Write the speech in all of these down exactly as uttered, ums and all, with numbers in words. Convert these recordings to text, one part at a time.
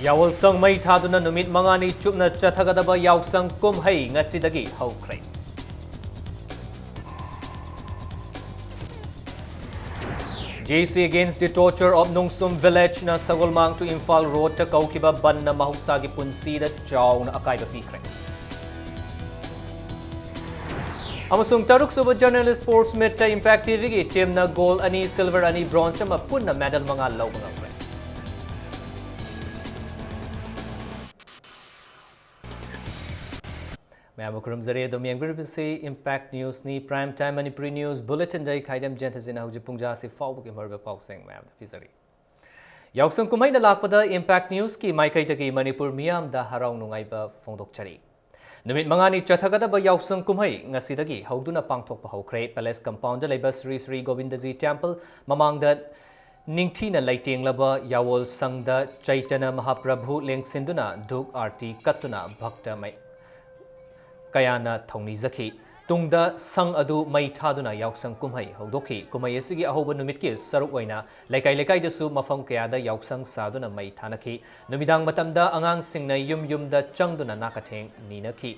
ꯌꯥꯑꯣꯜꯁꯪ ꯃꯩ ꯊꯥꯗꯨꯅ ꯅꯨꯃꯤꯠ ꯃꯉꯥꯅꯤ ꯆꯨꯞꯅ ꯆꯠꯊꯒꯗꯕ ꯌꯥꯎꯁꯪ ꯀꯨꯝꯍꯩ ꯉꯁꯤꯗꯒꯤ ꯍꯧꯈ꯭ꯔꯦ꯫ J C Against the Torture of Nungsum Village ꯅ ꯁꯒꯣꯜꯃꯥꯡ to ꯏꯝꯐꯥꯜ ꯔꯣꯗꯇ ꯀꯧꯈꯤꯕ ꯕꯟꯅ ꯃꯍꯧꯁꯥꯒꯤ ꯄꯨꯟꯁꯤꯗ ꯆꯥꯎꯅ ꯑꯀꯥꯏꯕ ꯄꯤꯈ꯭ꯔꯦ꯫ ꯑꯃꯁꯨꯡ ꯇꯔꯨꯛꯁꯨꯕ General Sports Meet ꯇ Impact T V ꯒꯤ team ꯅ gold ꯑꯅꯤ, silver ꯑꯅꯤ, bronze ꯑꯃ, ꯄꯨꯟꯅ medal ꯃꯉꯥ ꯂꯧꯕ ꯉꯝꯈ꯭ꯔꯦ꯫ ꯃꯌꯥꯝꯕꯨ ꯈꯨꯔꯨꯝꯖꯔꯤ꯫ ꯑꯗꯨꯝ ꯌꯦꯡꯕꯤꯔꯤꯕꯁꯤ Impact News ꯅꯤ꯫ Prime Time Manipuri News Bulletin ꯗ ꯑꯩ ꯈꯥꯏꯗꯝ ꯖꯦꯟꯊꯖꯤꯅ ꯍꯧꯖꯤꯛ ꯄꯨꯡꯖꯥꯁꯤ ꯐꯥꯎꯕꯒꯤ ꯃꯔꯨꯑꯣꯏꯕ ꯄꯥꯎꯁꯤꯡ ꯃꯌꯥꯝꯗ ꯄꯤꯖꯔꯤ꯫ ꯌꯥꯎꯁꯪ ꯀꯨꯝꯍꯩꯅ ꯂꯥꯛꯄꯗ Impact News ꯀꯤ ꯃꯥꯏꯀꯩꯗꯒꯤ ꯃꯅꯤꯄꯨꯔ ꯃꯤꯌꯥꯝꯗ ꯍꯔꯥꯎ ꯅꯨꯡꯉꯥꯏꯕ ꯐꯣꯡꯗꯣꯛꯆꯔꯤ꯫ ꯅꯨꯃꯤꯠ ꯃꯉꯥꯅꯤ ꯆꯠꯊꯒꯗꯕ ꯌꯥꯎꯁꯪ ꯀꯨꯝꯍꯩ ꯉꯁꯤꯗꯒꯤ ꯍꯧꯗꯨꯅ ꯄꯥꯡꯊꯣꯛꯄ ꯍꯧꯈ꯭ꯔꯦ꯫ Palace Compound ꯗ ꯂꯩꯕ ꯁ꯭ꯔꯤ ꯁ꯭ꯔꯤ ꯒꯣꯕꯤꯟꯗꯖꯤ Temple ꯃꯃꯥꯡꯗ ꯅꯤꯡꯊꯤꯅ ꯂꯩꯇꯦꯡꯂꯕ ꯌꯥꯑꯣꯜ ꯁꯪꯗ ꯆꯩꯇꯅ ꯃꯍꯥꯄ꯭ꯔꯚꯨ ꯂꯦꯡꯁꯤꯟꯗꯨꯅ ꯙꯨꯛ ꯑꯥꯔꯇꯤ ꯀꯠꯇꯨꯅ ꯚꯛꯇ ꯃꯩ-, ꯀꯌꯥꯅ ꯊꯧꯅꯤꯖꯈꯤ꯫ ꯇꯨꯡꯗ ꯁꯪ ꯑꯗꯨ ꯃꯩ ꯊꯥꯗꯨꯅ ꯌꯥꯎꯁꯪ ꯀꯨꯝꯍꯩ ꯍꯧꯗꯣꯛꯈꯤ꯫ ꯀꯨꯝꯍꯩ ꯑꯁꯤꯒꯤ ꯑꯍꯧꯕ ꯅꯨꯃꯤꯠꯀꯤ ꯁꯔꯨꯛ ꯑꯣꯏꯅ ꯂꯩꯀꯥꯏ ꯂꯩꯀꯥꯏꯗꯁꯨ ꯃꯐꯝ ꯀꯌꯥꯗ ꯌꯥꯎꯁꯪ ꯁꯥꯗꯨꯅ ꯃꯩ ꯊꯥꯅꯈꯤ꯫ ꯅꯨꯃꯤꯗꯥꯡ ꯃꯇꯝꯗ ꯑꯉꯥꯡꯁꯤꯡꯅ ꯌꯨꯝ ꯌꯨꯝꯗ ꯆꯪꯗꯨꯅ ꯅꯥꯀꯊꯦꯡ ꯅꯤꯅꯈꯤ꯫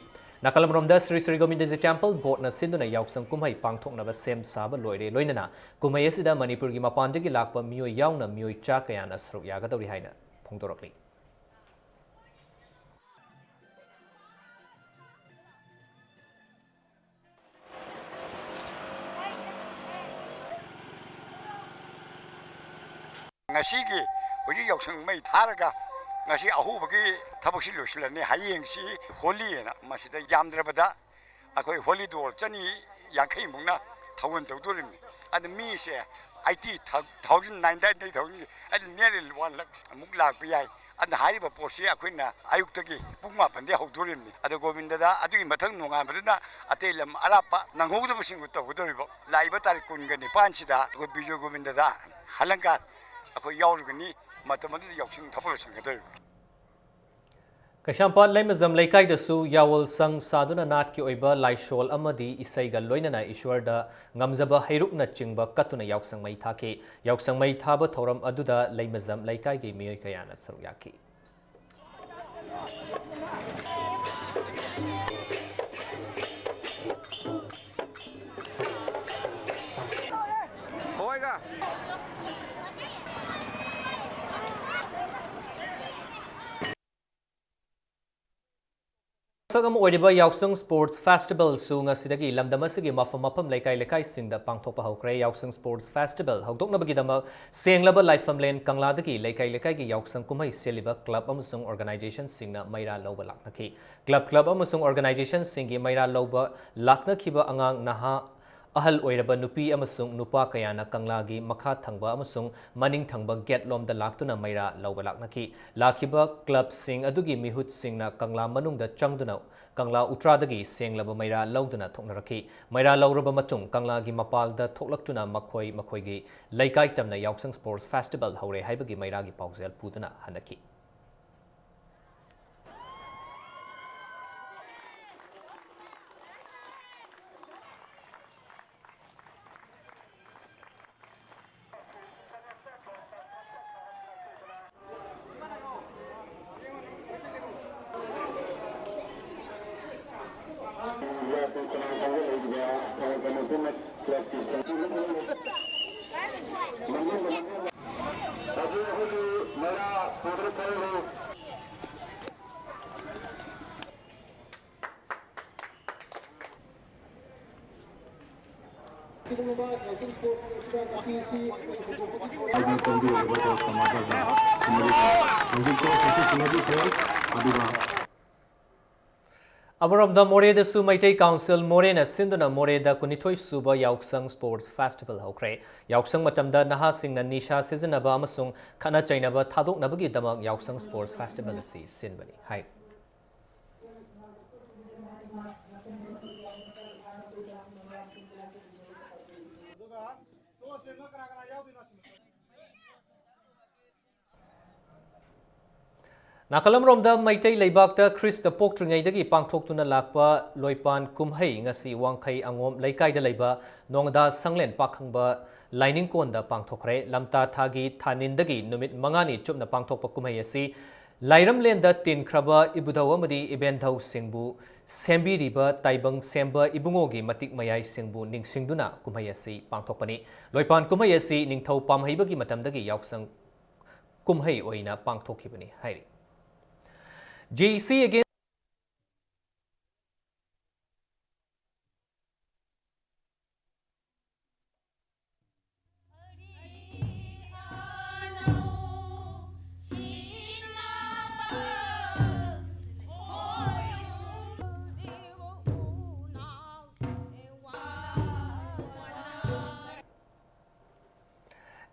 ꯅꯥꯀꯜ ꯑꯃꯔꯣꯝꯗ ꯁ꯭ꯔꯤ ꯁ꯭ꯔꯤ ꯒꯣꯕꯤꯟꯗꯖꯤ Temple Board ꯅ ꯁꯤꯟꯗꯨꯅ ꯌꯥꯎꯁꯪ ꯀꯨꯝꯍꯩ ꯄꯥꯡꯊꯣꯛꯅꯕ ꯁꯦꯝ ꯁꯥꯕ ꯂꯣꯏꯔꯦ꯫ ꯂꯣꯏꯅꯅ ꯀꯨꯝꯍꯩ ꯑꯁꯤꯗ ꯃꯅꯤꯄꯨꯔꯒꯤ ꯃꯄꯥꯟꯗꯒꯤ ꯂꯥꯛꯄ ꯃꯤꯑꯣꯏ ꯌꯥꯎꯅ ꯃꯤꯑꯣꯏ ꯆꯥ ꯀꯌꯥꯅ ꯁꯔꯨꯛ ꯌꯥꯒꯗꯧꯔꯤ ꯍꯥꯏꯅ ꯐꯣꯡꯗꯣꯔꯛꯂꯤ꯫ ꯉꯁꯤꯒꯤ ꯍꯧꯖꯤꯛ ꯌꯥꯎꯁꯪ ꯃꯩ ꯊꯥꯔꯒ ꯉꯁꯤ ꯑꯍꯧꯕꯒꯤ ꯊꯕꯛꯁꯤ ꯂꯣꯏꯁꯤꯜꯂꯅꯤ꯫ ꯍꯌꯦꯡꯁꯤ ꯍꯣꯂꯤ ꯍꯥꯏꯅ ꯃꯁꯤꯗ ꯌꯥꯝꯗ꯭ꯔꯕꯗ ꯑꯩꯈꯣꯏ ꯍꯣꯂꯤ ꯗꯣꯜ ꯆꯅꯤ ꯌꯥꯡꯈꯩꯃꯨꯛꯅ ꯊꯧꯒꯜ ꯇꯧꯗꯣꯔꯤꯕꯅꯤ꯫ ꯑꯗꯨ ꯃꯤꯁꯦ eighty thousand, ninety thousand, ꯑꯗꯨ nearly one lakh ꯑꯃꯨꯛ ꯂꯥꯛꯄ ꯌꯥꯏ꯫ ꯑꯗꯨꯅ ꯍꯥꯏꯔꯤꯕ ꯄꯣꯠꯁꯤ ꯑꯩꯈꯣꯏꯅ ꯑꯌꯨꯛꯇꯒꯤ ꯄꯨꯡ ꯃꯥꯄꯟꯗꯒꯤ ꯍꯧꯗꯣꯔꯤꯕꯅꯤ꯫ ꯑꯗꯣ ꯒꯣꯕꯤꯟꯗꯗ ꯑꯗꯨꯒꯤ ꯃꯊꯪ ꯅꯣꯡꯉꯥꯟꯕꯗꯨꯅ ꯑꯇꯩ ꯂꯝ ꯑꯔꯥꯞꯄ ꯅꯪꯍꯧꯗꯕꯁꯤꯡꯕꯨ ꯇꯧꯒꯗꯧꯔꯤꯕ꯫ ꯂꯥꯛꯏꯕ ꯇꯥꯔꯤꯛ ꯀꯨꯟꯒ ꯅꯤꯄꯥꯟꯁꯤꯗ ꯑꯩꯈꯣꯏ ꯕꯤꯖꯣꯏ ꯒꯣꯕꯤꯟꯗꯗ ꯍꯂꯪꯀꯥꯔ ꯑꯩꯈꯣꯏ ꯌꯥꯎꯔꯒꯅꯤ꯫ ꯃꯇꯝ ꯑꯗꯨꯗ ꯌꯥꯎꯁꯪ ꯊꯕꯛ ꯂꯣꯏꯁꯤꯟꯒꯗꯧꯔꯤꯕꯅꯤ꯫ ꯀꯩꯁꯥꯝꯄꯥꯠ ꯂꯩꯃꯖꯝ ꯂꯩꯀꯥꯏꯗꯁꯨ ꯌꯥꯑꯣꯜ ꯁꯪ ꯁꯥꯗꯨꯅ ꯅꯥꯠꯀꯤ ꯑꯣꯏꯕ ꯂꯥꯏꯁꯣꯜ ꯑꯃꯗꯤ ꯏꯁꯩꯒ ꯂꯣꯏꯅꯅ ꯏꯁ꯭ꯋꯔꯗ ꯉꯝꯖꯕ ꯍꯩꯔꯨꯛꯅꯆꯤꯡꯕ ꯀꯠꯇꯨꯅ ꯌꯥꯎꯁꯪ ꯃꯩ ꯊꯥꯈꯤ꯫ ꯌꯥꯎꯁꯪ ꯃꯩ ꯊꯥꯕ ꯊꯧꯔꯝ ꯑꯗꯨꯗ ꯂꯩꯃꯖꯝ ꯂꯩꯀꯥꯏꯒꯤ ꯃꯤꯑꯣꯏ ꯀꯌꯥꯅ ꯁꯔꯨꯛ ꯌꯥꯈꯤ꯫ ꯃꯁꯛ ꯑꯃ ꯑꯣꯏꯔꯤꯕ ꯌꯥꯎꯁꯪ Sports Festival ꯁꯨ ꯉꯁꯤꯗꯒꯤ ꯂꯝꯗꯝ ꯑꯁꯤꯒꯤ ꯃꯐꯝ ꯃꯐꯝ, ꯂꯩꯀꯥꯏ ꯂꯩꯀꯥꯏꯁꯤꯡꯗ ꯄꯥꯡꯊꯣꯛꯄ ꯍꯧꯈ꯭ꯔꯦ꯫ ꯌꯥꯎꯁꯪ Sports Festival ꯍꯧꯗꯣꯛꯅꯕꯒꯤꯗꯃꯛ ꯁꯦꯡꯂꯕ ꯂꯥꯏꯐꯝꯂꯦꯟ ꯀꯪꯂꯥꯗꯒꯤ ꯂꯩꯀꯥꯏ ꯂꯩꯀꯥꯏꯒꯤ ꯌꯥꯎꯁꯪ ꯀꯨꯝꯍꯩ ꯁꯤꯜꯂꯤꯕ club ꯑꯃꯁꯨꯡ organization ꯁꯤꯡꯅ ꯃꯩꯔꯥ ꯂꯧꯕ ꯂꯥꯛꯅꯈꯤ꯫ Club club ꯑꯃꯁꯨꯡ organization ꯁꯤꯡꯒꯤ ꯃꯩꯔꯥ ꯂꯧꯕ ꯂꯥꯛꯅꯈꯤꯕ ꯑꯉꯥꯡ ꯅꯍꯥ, ꯑꯍꯜ ꯑꯣꯏꯔꯕ ꯅꯨꯄꯤ ꯑꯃꯁꯨꯡ ꯅꯨꯄꯥ ꯀꯌꯥꯅ ꯀꯪꯂꯥꯒꯤ ꯃꯈꯥ ꯊꯪꯕ ꯑꯃꯁꯨꯡ ꯃꯅꯤꯡ ꯊꯪꯕ gate ꯂꯣꯝꯗ ꯂꯥꯛꯇꯨꯅ ꯃꯩꯔꯥ ꯂꯧꯕ ꯂꯥꯛꯅꯈꯤ꯫ ꯂꯥꯛꯈꯤꯕ club ꯁꯤꯡ ꯑꯗꯨꯒꯤ ꯃꯤꯍꯨꯠꯁꯤꯡꯅ ꯀꯪꯂꯥ ꯃꯅꯨꯡꯗ ꯆꯪꯗꯨꯅ ꯀꯪꯂꯥ ꯎꯇ꯭ꯔꯥꯗꯒꯤ ꯁꯦꯡꯂꯕ ꯃꯩꯔꯥ ꯂꯧꯗꯨꯅ ꯊꯣꯛꯅꯔꯛꯈꯤ꯫ ꯃꯩꯔꯥ ꯂꯧꯔꯕ ꯃꯇꯨꯡ ꯀꯪꯂꯥꯒꯤ ꯃꯄꯥꯜꯗ ꯊꯣꯛꯂꯛꯇꯨꯅ ꯃꯈꯣꯏ ꯃꯈꯣꯏꯒꯤ ꯂꯩꯀꯥꯏ ꯇꯝꯅ ꯌꯥꯎꯁꯪ Sports Festival ꯍꯧꯔꯦ ꯍꯥꯏꯕꯒꯤ ꯃꯩꯔꯥꯒꯤ ꯄꯥꯎꯖꯦꯜ ꯄꯨꯗꯨꯅ ꯍꯟꯅꯈꯤ꯫ ꯑꯗꯨꯒ ꯑꯃꯔꯣꯝꯗ ꯃꯣꯔꯦꯗꯁꯨ ꯃꯩꯇꯩ Council ꯃꯣꯔꯦꯅ ꯁꯤꯟꯗꯨꯅ ꯃꯣꯔꯦꯗ ꯀꯨꯟꯅꯤꯊꯣꯏ ꯁꯨꯕ ꯌꯥꯎꯁꯪ Sports Festival ꯍꯧꯈ꯭ꯔꯦ꯫ ꯌꯥꯎꯁꯪ ꯃꯇꯝꯗ ꯅꯍꯥꯁꯤꯡꯅ ꯅꯤꯁꯥ ꯁꯤꯖꯤꯟꯅꯕ ꯑꯃꯁꯨꯡ ꯈꯠꯅ ꯆꯩꯅꯕ ꯊꯥꯗꯣꯛꯅꯕꯒꯤꯗꯃꯛ ꯌꯥꯎꯁꯪ Sports Festival ꯑꯁꯤ ꯁꯤꯟꯕꯅꯤ ꯍꯥꯏ꯫ ꯅꯥꯀꯜ ꯑꯃꯔꯣꯝꯗ ꯃꯩꯇꯩ ꯂꯩꯕꯥꯛꯇ ꯈ꯭ꯔꯤꯁꯇ ꯄꯣꯛꯇ꯭ꯔꯤꯉꯩꯗꯒꯤ ꯄꯥꯡꯊꯣꯛꯇꯨꯅ ꯂꯥꯛꯄ ꯂꯣꯏꯄꯥꯟ ꯀꯨꯝꯍꯩ ꯉꯁꯤ ꯋꯥꯡꯈꯩ ꯑꯉꯣꯝ ꯂꯩꯀꯥꯏꯗ ꯂꯩꯕ ꯅꯣꯡꯗꯥ ꯁꯪꯂꯦꯟ ꯄꯥꯈꯪꯕ ꯂꯥꯏꯅꯤꯡꯀꯣꯟꯗ ꯄꯥꯡꯊꯣꯛꯈ꯭ꯔꯦ꯫ ꯂꯝꯇꯥ ꯊꯥꯒꯤ ꯊꯥꯅꯤꯟꯗꯒꯤ ꯅꯨꯃꯤꯠ ꯃꯉꯥꯅꯤ ꯆꯨꯞꯅ ꯄꯥꯡꯊꯣꯛꯄ ꯀꯨꯝꯍꯩ ꯑꯁꯤ ꯂꯥꯏꯔꯝꯂꯦꯟꯗ ꯇꯤꯟꯈ꯭ꯔꯕ ꯏꯕꯨꯙꯧ ꯑꯃꯗꯤ ꯏꯕꯦꯟꯙꯧꯁꯤꯡꯕꯨ ꯁꯦꯝꯕꯤꯔꯤꯕ ꯇꯥꯏꯕꯪ ꯁꯦꯝꯕ ꯏꯕꯨꯡꯉꯣꯒꯤ ꯃꯇꯤꯛ ꯃꯌꯥꯏꯁꯤꯡꯕꯨ ꯅꯤꯡꯁꯤꯡꯗꯨꯅ ꯀꯨꯝꯍꯩ ꯑꯁꯤ ꯄꯥꯡꯊꯣꯛꯄꯅꯤ꯫ ꯂꯣꯏꯄꯥꯟ ꯀꯨꯝꯍꯩ ꯑꯁꯤ ꯅꯤꯡꯊꯧ ꯄꯥꯝꯍꯩꯕꯒꯤ ꯃꯇꯝꯗꯒꯤ ꯌꯥꯎꯁꯪ ꯀꯨꯝꯍꯩ ꯑꯣꯏꯅ ꯄꯥꯡꯊꯣꯛꯈꯤꯕꯅꯤ ꯍꯥꯏꯔꯤ꯫ J C against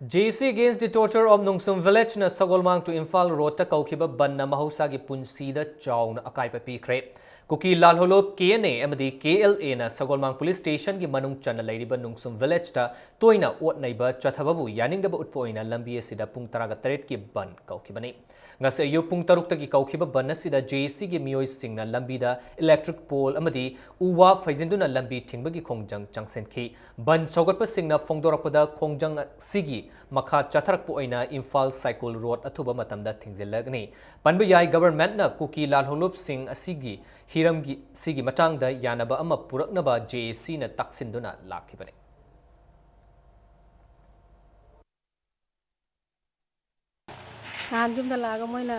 J A C Against the Torture of Nungsum Village ꯅ ꯁꯒꯣꯜꯃꯥꯡ to ꯏꯝꯐꯥꯜ ꯔꯣꯗꯇ ꯀꯧꯈꯤꯕ ꯕꯟꯅ ꯃꯍꯧꯁꯥꯒꯤ ꯄꯨꯟꯁꯤꯗ ꯆꯥꯎꯅ ꯑꯀꯥꯏꯕ ꯄꯤꯈ꯭ꯔꯦ꯫ ꯀꯨꯀꯤ ꯂꯥꯜꯍꯧꯂꯨꯞ K N A ꯑꯃꯗꯤ K L A ꯅ ꯁꯒꯣꯜꯃꯥꯡ ꯄꯨꯂꯤꯁ ꯁ꯭ꯇꯦꯁꯟꯒꯤ ꯃꯅꯨꯡ ꯆꯟꯅ ꯂꯩꯔꯤꯕ ꯅꯨꯡꯁꯨꯝ ꯚꯤꯂꯦꯖꯇ ꯇꯣꯏꯅ ꯑꯣꯠ ꯅꯩꯕ ꯆꯠꯊꯕꯕꯨ ꯌꯥꯅꯤꯡꯗꯕ ꯎꯠꯄ ꯑꯣꯏꯅ ꯂꯝꯕꯤ ꯑꯁꯤꯗ ꯄꯨꯡ ꯇꯔꯥꯒ ꯇꯔꯦꯠꯀꯤ ꯕꯟ ꯀꯧꯈꯤꯕꯅꯤ꯫ ꯉꯁꯤ ꯑꯌꯨꯛ ꯄꯨꯡ ꯇꯔꯨꯛꯇꯒꯤ ꯀꯧꯈꯤꯕ ꯕꯟ ꯑꯁꯤꯗ J A C ꯒꯤ ꯃꯤꯑꯣꯏꯁꯤꯡꯅ ꯂꯝꯕꯤꯗ electric pole ꯑꯃꯗꯤ ꯎ ꯋꯥ ꯐꯩꯖꯤꯟꯗꯨꯅ ꯂꯝꯕꯤ ꯊꯤꯡꯕꯒꯤ ꯈꯣꯡꯖꯪ ꯆꯪꯁꯤꯟꯈꯤ꯫ ꯕꯟ ꯁꯧꯒꯠꯄꯁꯤꯡꯅ ꯐꯣꯡꯗꯣꯔꯛꯄꯗ, ꯈꯣꯡꯖꯪ ꯑꯁꯤꯒꯤ ꯃꯈꯥ ꯆꯠꯊꯔꯛꯄ ꯑꯣꯏꯅ ꯏꯝꯐꯥꯜ ꯁꯥꯏꯀꯨꯜ ꯔꯣꯗ ꯑꯊꯨꯕ ꯃꯇꯝꯗ ꯊꯤꯡꯖꯤꯜꯂꯒꯅꯤ꯫ ꯄꯟꯕ ꯌꯥꯏ, ꯒꯚꯔꯟꯃꯦꯟꯠꯅ ꯀꯨꯀꯤ ꯂꯥꯜꯍꯧꯂꯨꯞꯁꯤꯡ ꯑꯁꯤꯒꯤ ꯍꯤꯔꯝꯒꯤ, ꯁꯤꯒꯤ ꯃꯇꯥꯡꯗ ꯌꯥꯅꯕ ꯑꯃ ꯄꯨꯔꯛꯅꯕ J A C ꯅ ꯇꯛꯁꯤꯟꯗꯨꯅ ꯂꯥꯛꯈꯤꯕꯅꯤ꯫ ꯅꯍꯥꯟ ꯌꯨꯝꯗ ꯂꯥꯛꯑꯒ ꯃꯣꯏꯅ,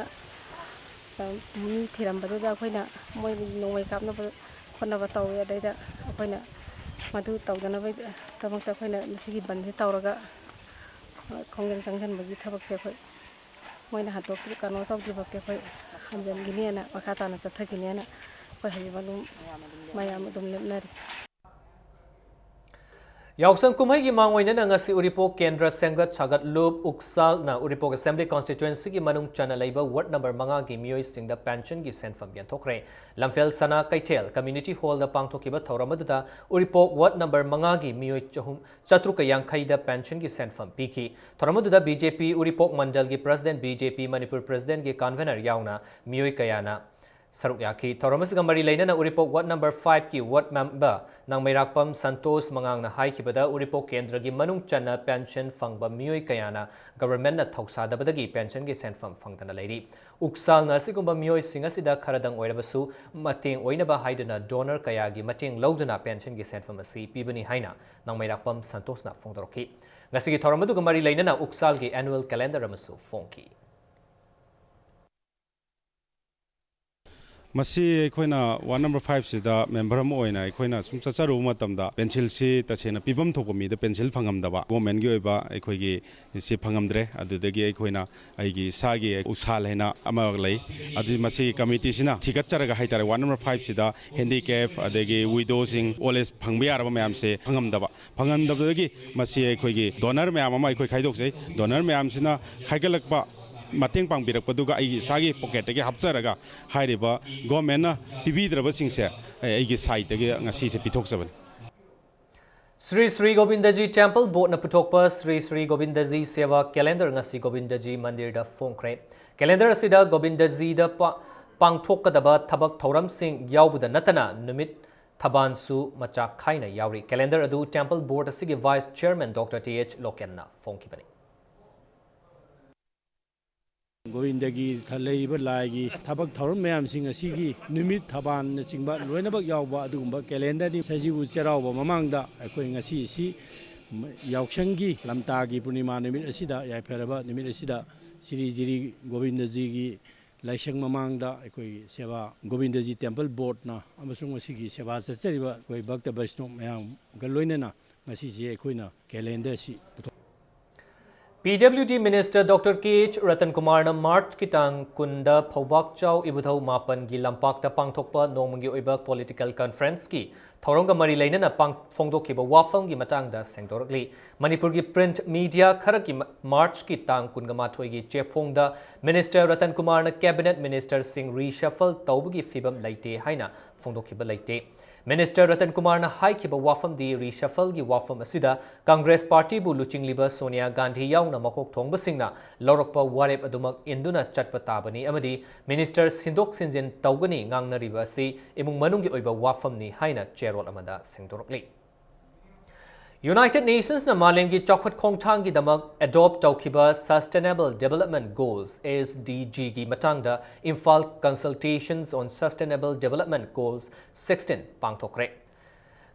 ꯑ, ꯃꯤ ꯊꯤꯔꯝꯕꯗꯨꯗ ꯑꯩꯈꯣꯏꯅ ꯃꯣꯏ ꯅꯣꯡꯃꯩ ꯀꯥꯞꯅꯕ ꯈꯣꯠꯅꯕ ꯇꯧꯋꯤ꯫ ꯑꯗꯩꯗ ꯑꯩꯈꯣꯏꯅ ꯃꯗꯨ ꯇꯧꯗꯅꯕꯒꯤꯗꯃꯛꯇ ꯑꯩꯈꯣꯏꯅ ꯃꯁꯤꯒꯤ ꯕꯟꯁꯦ ꯇꯧꯔꯒ, ꯑ, ꯈꯣꯡꯖꯪ ꯆꯪꯁꯤꯟꯕꯒꯤ ꯊꯕꯛꯁꯦ ꯑꯩꯈꯣꯏ ꯃꯣꯏꯅ ꯍꯟꯗꯣꯛꯇ꯭ꯔꯤ-, ꯀꯩꯅꯣ ꯇꯧꯗ꯭ꯔꯤꯐꯥꯎꯗꯤ ꯑꯩꯈꯣꯏ ꯍꯟꯖꯤꯟꯈꯤꯅꯦꯅ, ꯃꯈꯥ ꯇꯥꯅ ꯆꯠꯊꯈꯤꯅꯦꯅ ꯑꯩꯈꯣꯏ ꯍꯧꯖꯤꯛ ꯑꯗꯨꯝ ꯃꯌꯥꯝ ꯑꯗꯨꯝ ꯂꯦꯞꯅꯔꯤ꯫ ꯌꯥꯎꯁꯪ ꯀꯨꯝꯍꯩꯒꯤ ꯃꯥꯡ ꯑꯣꯏꯅꯅ ꯉꯁꯤ ꯎꯔꯤꯄꯣꯛ ꯀꯦꯟꯗ꯭ꯔ ꯁꯦꯝꯒꯠ ꯁꯥꯒꯠꯂꯨꯞ ꯎꯛꯁꯥꯜꯅ ꯎꯔꯤꯄꯣꯛ Assembly Constituency ꯒꯤ ꯃꯅꯨꯡ ꯆꯟꯅ ꯂꯩꯕ Ward number ꯃꯉꯥꯒꯤ ꯃꯤꯑꯣꯏꯁꯤꯡꯗ ꯄꯦꯟꯁꯟꯒꯤ ꯁꯦꯟꯐꯝ ꯌꯦꯟꯊꯣꯛꯈ꯭ꯔꯦ꯫ ꯂꯝꯐꯦꯜ ꯁꯅꯥ ꯀꯩꯊꯦꯜ Community Hall ꯗ ꯄꯥꯡꯊꯣꯛꯈꯤꯕ ꯊꯧꯔꯝ ꯑꯗꯨꯗ ꯎꯔꯤꯄꯣꯛ Ward number ꯃꯉꯥꯒꯤ ꯃꯤꯑꯣꯏ ꯆꯍꯨꯝ, ꯆꯥꯇ꯭ꯔꯨꯛꯀ ꯌꯥꯡꯈꯩꯗ ꯄꯦꯟꯁꯟꯒꯤ ꯁꯦꯟꯐꯝ ꯄꯤꯈꯤ꯫ ꯊꯧꯔꯝ ꯑꯗꯨꯗ B J P ꯎꯔꯤꯄꯣꯛ ꯃꯟꯗꯜꯒꯤ President, B J P Manipur President ꯒꯤ Convener ꯌꯥꯎꯅ ꯃꯤꯑꯣꯏ ꯀꯌꯥꯅ ꯁꯔꯨꯛ ꯌꯥꯈꯤ꯫ ꯊꯧꯔꯝ ꯑꯁꯤꯒ ꯃꯔꯤ ꯂꯩꯅꯅ ꯎꯔꯤꯄꯣꯛ Ward number five ꯀꯤ Ward member ꯅꯥꯡꯃꯩꯔꯥꯛꯄꯝ ꯁꯟꯇꯣꯁ ꯃꯉꯥꯡꯅ ꯍꯥꯏꯈꯤꯕꯗ, ꯎꯔꯤꯄꯣꯛ ꯀꯦꯟꯗ꯭ꯔꯒꯤ ꯃꯅꯨꯡ ꯆꯟꯅ ꯄꯦꯟꯁꯟ ꯐꯪꯕ ꯃꯤꯑꯣꯏ ꯀꯌꯥꯅ ꯒꯚꯔꯟꯃꯦꯟꯠꯅ ꯊꯧꯁꯥꯗꯕꯗꯒꯤ ꯄꯦꯟꯁꯟꯒꯤ ꯁꯦꯟꯐꯝ ꯐꯪꯗꯅ ꯂꯩꯔꯤ꯫ ꯎꯛꯁꯥꯜꯅ ꯑꯁꯤꯒꯨꯝꯕ ꯃꯤꯑꯣꯏꯁꯤꯡ ꯑꯁꯤꯗ ꯈꯔꯗꯪ ꯑꯣꯏꯔꯕꯁꯨ ꯃꯇꯦꯡ ꯑꯣꯏꯅꯕ ꯍꯥꯏꯗꯨꯅ donor ꯀꯌꯥꯒꯤ ꯃꯇꯦꯡ ꯂꯧꯗꯨꯅ ꯄꯦꯟꯁꯟꯒꯤ ꯁꯦꯟꯐꯝ ꯑꯁꯤ ꯄꯤꯕꯅꯤ ꯍꯥꯏꯅ ꯅꯥꯡꯃꯩꯔꯥꯛꯄꯝ ꯁꯟꯇꯣꯁꯅ ꯐꯣꯡꯗꯣꯔꯛꯈꯤ꯫ ꯉꯁꯤꯒꯤ ꯊꯧꯔꯝ ꯑꯗꯨꯒ ꯃꯔꯤ ꯂꯩꯅꯅ ꯎꯛꯁꯥꯜꯒꯤ annual calendar ꯑꯃꯁꯨ ꯐꯣꯡꯈꯤ꯫ ꯃꯁꯤ ꯑꯩꯈꯣꯏꯅ ward number five ꯁꯤꯗ member ꯑꯃ ꯑꯣꯏꯅ ꯑꯩꯈꯣꯏꯅ ꯁꯨꯝ ꯆꯠꯆꯔꯨꯕ ꯃꯇꯝꯗ pencil ꯁꯤ ꯇꯁꯦꯡꯅ ꯄꯤꯐꯝ ꯊꯣꯛꯄ ꯃꯤꯗ pencil ꯐꯪꯉꯝꯗꯕ, government ꯀꯤ ꯑꯣꯏꯕ ꯑꯩꯈꯣꯏꯒꯤ ꯁꯤ ꯐꯪꯉꯝꯗ꯭ꯔꯦ꯫ ꯑꯗꯨꯗꯒꯤ ꯑꯩꯈꯣꯏꯅ ꯑꯩꯒꯤ ꯏꯁꯥꯒꯤ ꯎꯁꯥꯜ ꯍꯥꯏꯅ ꯑꯃ ꯂꯩ, ꯑꯗꯨ ꯃꯁꯤꯒꯤ committee ꯁꯤꯅ ꯊꯤꯒꯠꯆꯔꯒ ꯍꯥꯏꯇꯥꯔꯦ, ward number five ꯁꯤꯗ handicap ꯑꯗꯒꯤ widow ꯁꯤꯡ old age ꯐꯪꯕ ꯌꯥꯔꯕ ꯃꯌꯥꯝꯁꯦ ꯐꯪꯉꯝꯗꯕ, ꯐꯪꯉꯝꯗꯕꯗꯒꯤ ꯃꯁꯤ ꯑꯩꯈꯣꯏꯒꯤ donor ꯃꯌꯥꯝ ꯑꯃ ꯑꯩꯈꯣꯏ ꯈꯥꯏꯗꯣꯛꯆꯩ꯫ Donor ꯃꯌꯥꯝꯁꯤꯅ ꯈꯥꯏꯒꯠꯂꯛꯄ ꯃꯇꯦꯡ ꯄꯥꯡꯕꯤꯔꯛꯄꯗꯨꯒ ꯑꯩꯒꯤ ꯏꯁꯥꯒꯤ pocket ꯇꯒꯤ ꯍꯥꯞꯆꯔꯒ ꯍꯥꯏꯔꯤꯕ government ꯅ ꯄꯤꯕꯤꯗ꯭ꯔꯕꯁꯤꯡꯁꯦ ꯑꯩ ꯑꯩꯒꯤ side ꯇꯒꯤ ꯉꯁꯤꯁꯦ ꯄꯤꯊꯣꯛꯆꯕꯅꯤ꯫ ꯁ꯭ꯔꯤ ꯁ꯭ꯔꯤ ꯒꯣꯕꯤꯟꯗꯖꯤ Temple Board ꯅ ꯄꯨꯊꯣꯛꯄ ꯁ꯭ꯔꯤ ꯁ꯭ꯔꯤ ꯒꯣꯕꯤꯟꯗꯖꯤ ꯁꯦꯕꯥ calendar ꯉꯁꯤ ꯒꯣꯕꯤꯟꯗꯖꯤ ꯃꯟꯗꯤꯔꯗ ꯐꯣꯡꯈ꯭ꯔꯦ꯫ Calendar ꯑꯁꯤꯗ ꯒꯣꯕꯤꯟꯗꯖꯤꯗ ꯄꯥ-, ꯄꯥꯡꯊꯣꯛꯀꯗꯕ ꯊꯕꯛ ꯊꯧꯔꯝꯁꯤꯡ ꯌꯥꯎꯕꯗ ꯅꯠꯇꯅ ꯅꯨꯃꯤꯠ ꯊꯕꯥꯟꯁꯨ ꯃꯆꯥꯛ ꯈꯥꯏꯅ ꯌꯥꯎꯔꯤ꯫ Calendar ꯑꯗꯨ Temple Board ꯑꯁꯤꯒꯤ Vice Chairman Doctor T H ꯂꯣꯀꯦꯟꯅ ꯐꯣꯡꯈꯤꯕꯅꯤ꯫ ꯒꯣꯕꯤꯟꯗꯒꯤ ꯊ-, ꯂꯩꯔꯤꯕ ꯂꯥꯏꯒꯤ ꯊꯕꯛ ꯊꯧꯔꯝ ꯃꯌꯥꯝꯁꯤꯡ ꯑꯁꯤꯒꯤ ꯅꯨꯃꯤꯠ ꯊꯕꯥꯟꯅꯆꯤꯡꯕ ꯂꯣꯏꯅꯃꯛ ꯌꯥꯎꯕ ꯑꯗꯨꯒꯨꯝꯕ calendar ꯅꯤ꯫ ꯁꯖꯤꯕꯨ ꯆꯩꯔꯥꯎꯕ ꯃꯃꯥꯡꯗ ꯑꯩꯈꯣꯏ ꯉꯁꯤ ꯑꯁꯤ ꯌꯥꯎꯁꯪꯒꯤ ꯂꯝꯇꯥꯒꯤ ꯄꯨꯔꯅꯤꯃꯥ ꯅꯨꯃꯤꯠ ꯑꯁꯤꯗ, ꯌꯥꯏꯐꯔꯕ ꯅꯨꯃꯤꯠ ꯑꯁꯤꯗ ꯁ꯭ꯔꯤ ꯁ꯭ꯔꯤ ꯒꯣꯕꯤꯟꯗꯖꯤꯒꯤ ꯂꯥꯏꯁꯪ ꯃꯃꯥꯡꯗ ꯑꯩꯈꯣꯏꯒꯤ ꯁꯦꯕꯥ ꯒꯣꯕꯤꯟꯗꯖꯤ Temple Board ꯅ ꯑꯃꯁꯨꯡ ꯃꯁꯤꯒꯤ ꯁꯦꯕꯥ ꯆꯠꯆꯔꯤꯕ ꯑꯩꯈꯣꯏ ꯚꯛꯇ ꯕꯩꯁꯅꯣꯞ ꯃꯌꯥꯝꯒ ꯂꯣꯏꯅꯅ ꯉꯁꯤꯁꯦ ꯑꯩꯈꯣꯏꯅ calendar ꯑꯁꯤ ꯄꯨꯊꯣꯛ ꯄꯤ ꯗꯕ꯭ꯂꯤꯎ ꯗꯤ Minister Doctor ꯀꯦ ꯑꯩꯆ ꯔꯇꯟ ꯀꯨꯃꯥꯔꯅ March ꯀꯤ ꯇꯥꯡ ꯀꯨꯟꯗ ꯐꯧꯕꯥꯛꯆꯥꯎ ꯏꯕꯨꯙꯧ ꯃꯥꯄꯟꯒꯤ ꯂꯝꯄꯥꯛꯇ ꯄꯥꯡꯊꯣꯛꯄ ꯅꯣꯡꯃꯒꯤ ꯑꯣꯏꯕ political conference ꯀꯤ ꯊꯧꯔꯝꯒ ꯃꯔꯤ ꯂꯩꯅꯅ ꯄꯥꯡ-, ꯐꯣꯡꯗꯣꯛꯈꯤꯕ ꯋꯥꯐꯝꯒꯤ ꯃꯇꯥꯡꯗ ꯁꯦꯡꯗꯣꯔꯛꯂꯤ꯫ ꯃꯅꯤꯄꯨꯔꯒꯤ print media ꯈꯔꯒꯤ ꯃ-, March ꯀꯤ ꯇꯥꯡ ꯀꯨꯟꯒ ꯃꯥꯊꯣꯏꯒꯤ ꯆꯦꯐꯣꯡꯗ Minister ꯔꯇꯟ ꯀꯨꯃꯥꯔꯅ Cabinet Ministerꯁꯤꯡ reshuffle ꯇꯧꯕꯒꯤ ꯐꯤꯕꯝ ꯂꯩꯇꯦ ꯍꯥꯏꯅ ꯐꯣꯡꯗꯣꯛꯈꯤꯕ ꯂꯩꯇꯦ꯫ Minister ꯔꯇꯟ ꯀꯨꯃꯥꯔꯅ ꯍꯥꯏꯈꯤꯕ ꯋꯥꯐꯝꯗꯤ reshuffleꯒꯤ ꯋꯥꯐꯝ ꯑꯁꯤꯗ Congress partyꯕꯨ ꯂꯨꯆꯤꯡꯂꯤꯕ ꯁꯣꯅꯤꯌꯥ ꯒꯥꯟꯙꯤ ꯌꯥꯎꯅ ꯃꯀꯣꯛ ꯊꯣꯡꯕꯁꯤꯡꯅ ꯂꯧꯔꯛꯄ ꯋꯥꯔꯦꯞ ꯑꯗꯨꯃꯛ ꯏꯟꯗꯨꯅ ꯆꯠꯄ ꯇꯥꯕꯅꯤ ꯑꯃꯗꯤ Minister ꯁꯤꯟꯗꯣꯛ ꯁꯤꯟꯖꯤꯟ ꯇꯧꯒꯅꯤ ꯉꯥꯡꯅꯔꯤꯕ ꯑꯁꯤ ꯏꯃꯨꯡ ꯃꯅꯨꯡꯒꯤ ꯑꯣꯏꯕ ꯋꯥꯐꯝꯅꯤ ꯍꯥꯏꯅ ꯆꯦꯔꯣꯜ ꯑꯃꯗ ꯁꯦꯡꯗꯣꯔꯛꯂꯤ꯫ United Nationsꯅ ꯃꯥꯂꯦꯝꯒꯤ ꯆꯥꯎꯈꯠ ꯈꯣꯡꯊꯥꯡꯒꯤꯗꯃꯛ adopt ꯇꯧꯈꯤꯕ Sustainable Development Goals, S D G, ꯒꯤ ꯃꯇꯥꯡꯗ Imphal Consultations on Sustainable Development Goals sixteen ꯄꯥꯡꯊꯣꯛꯈ꯭ꯔꯦ꯫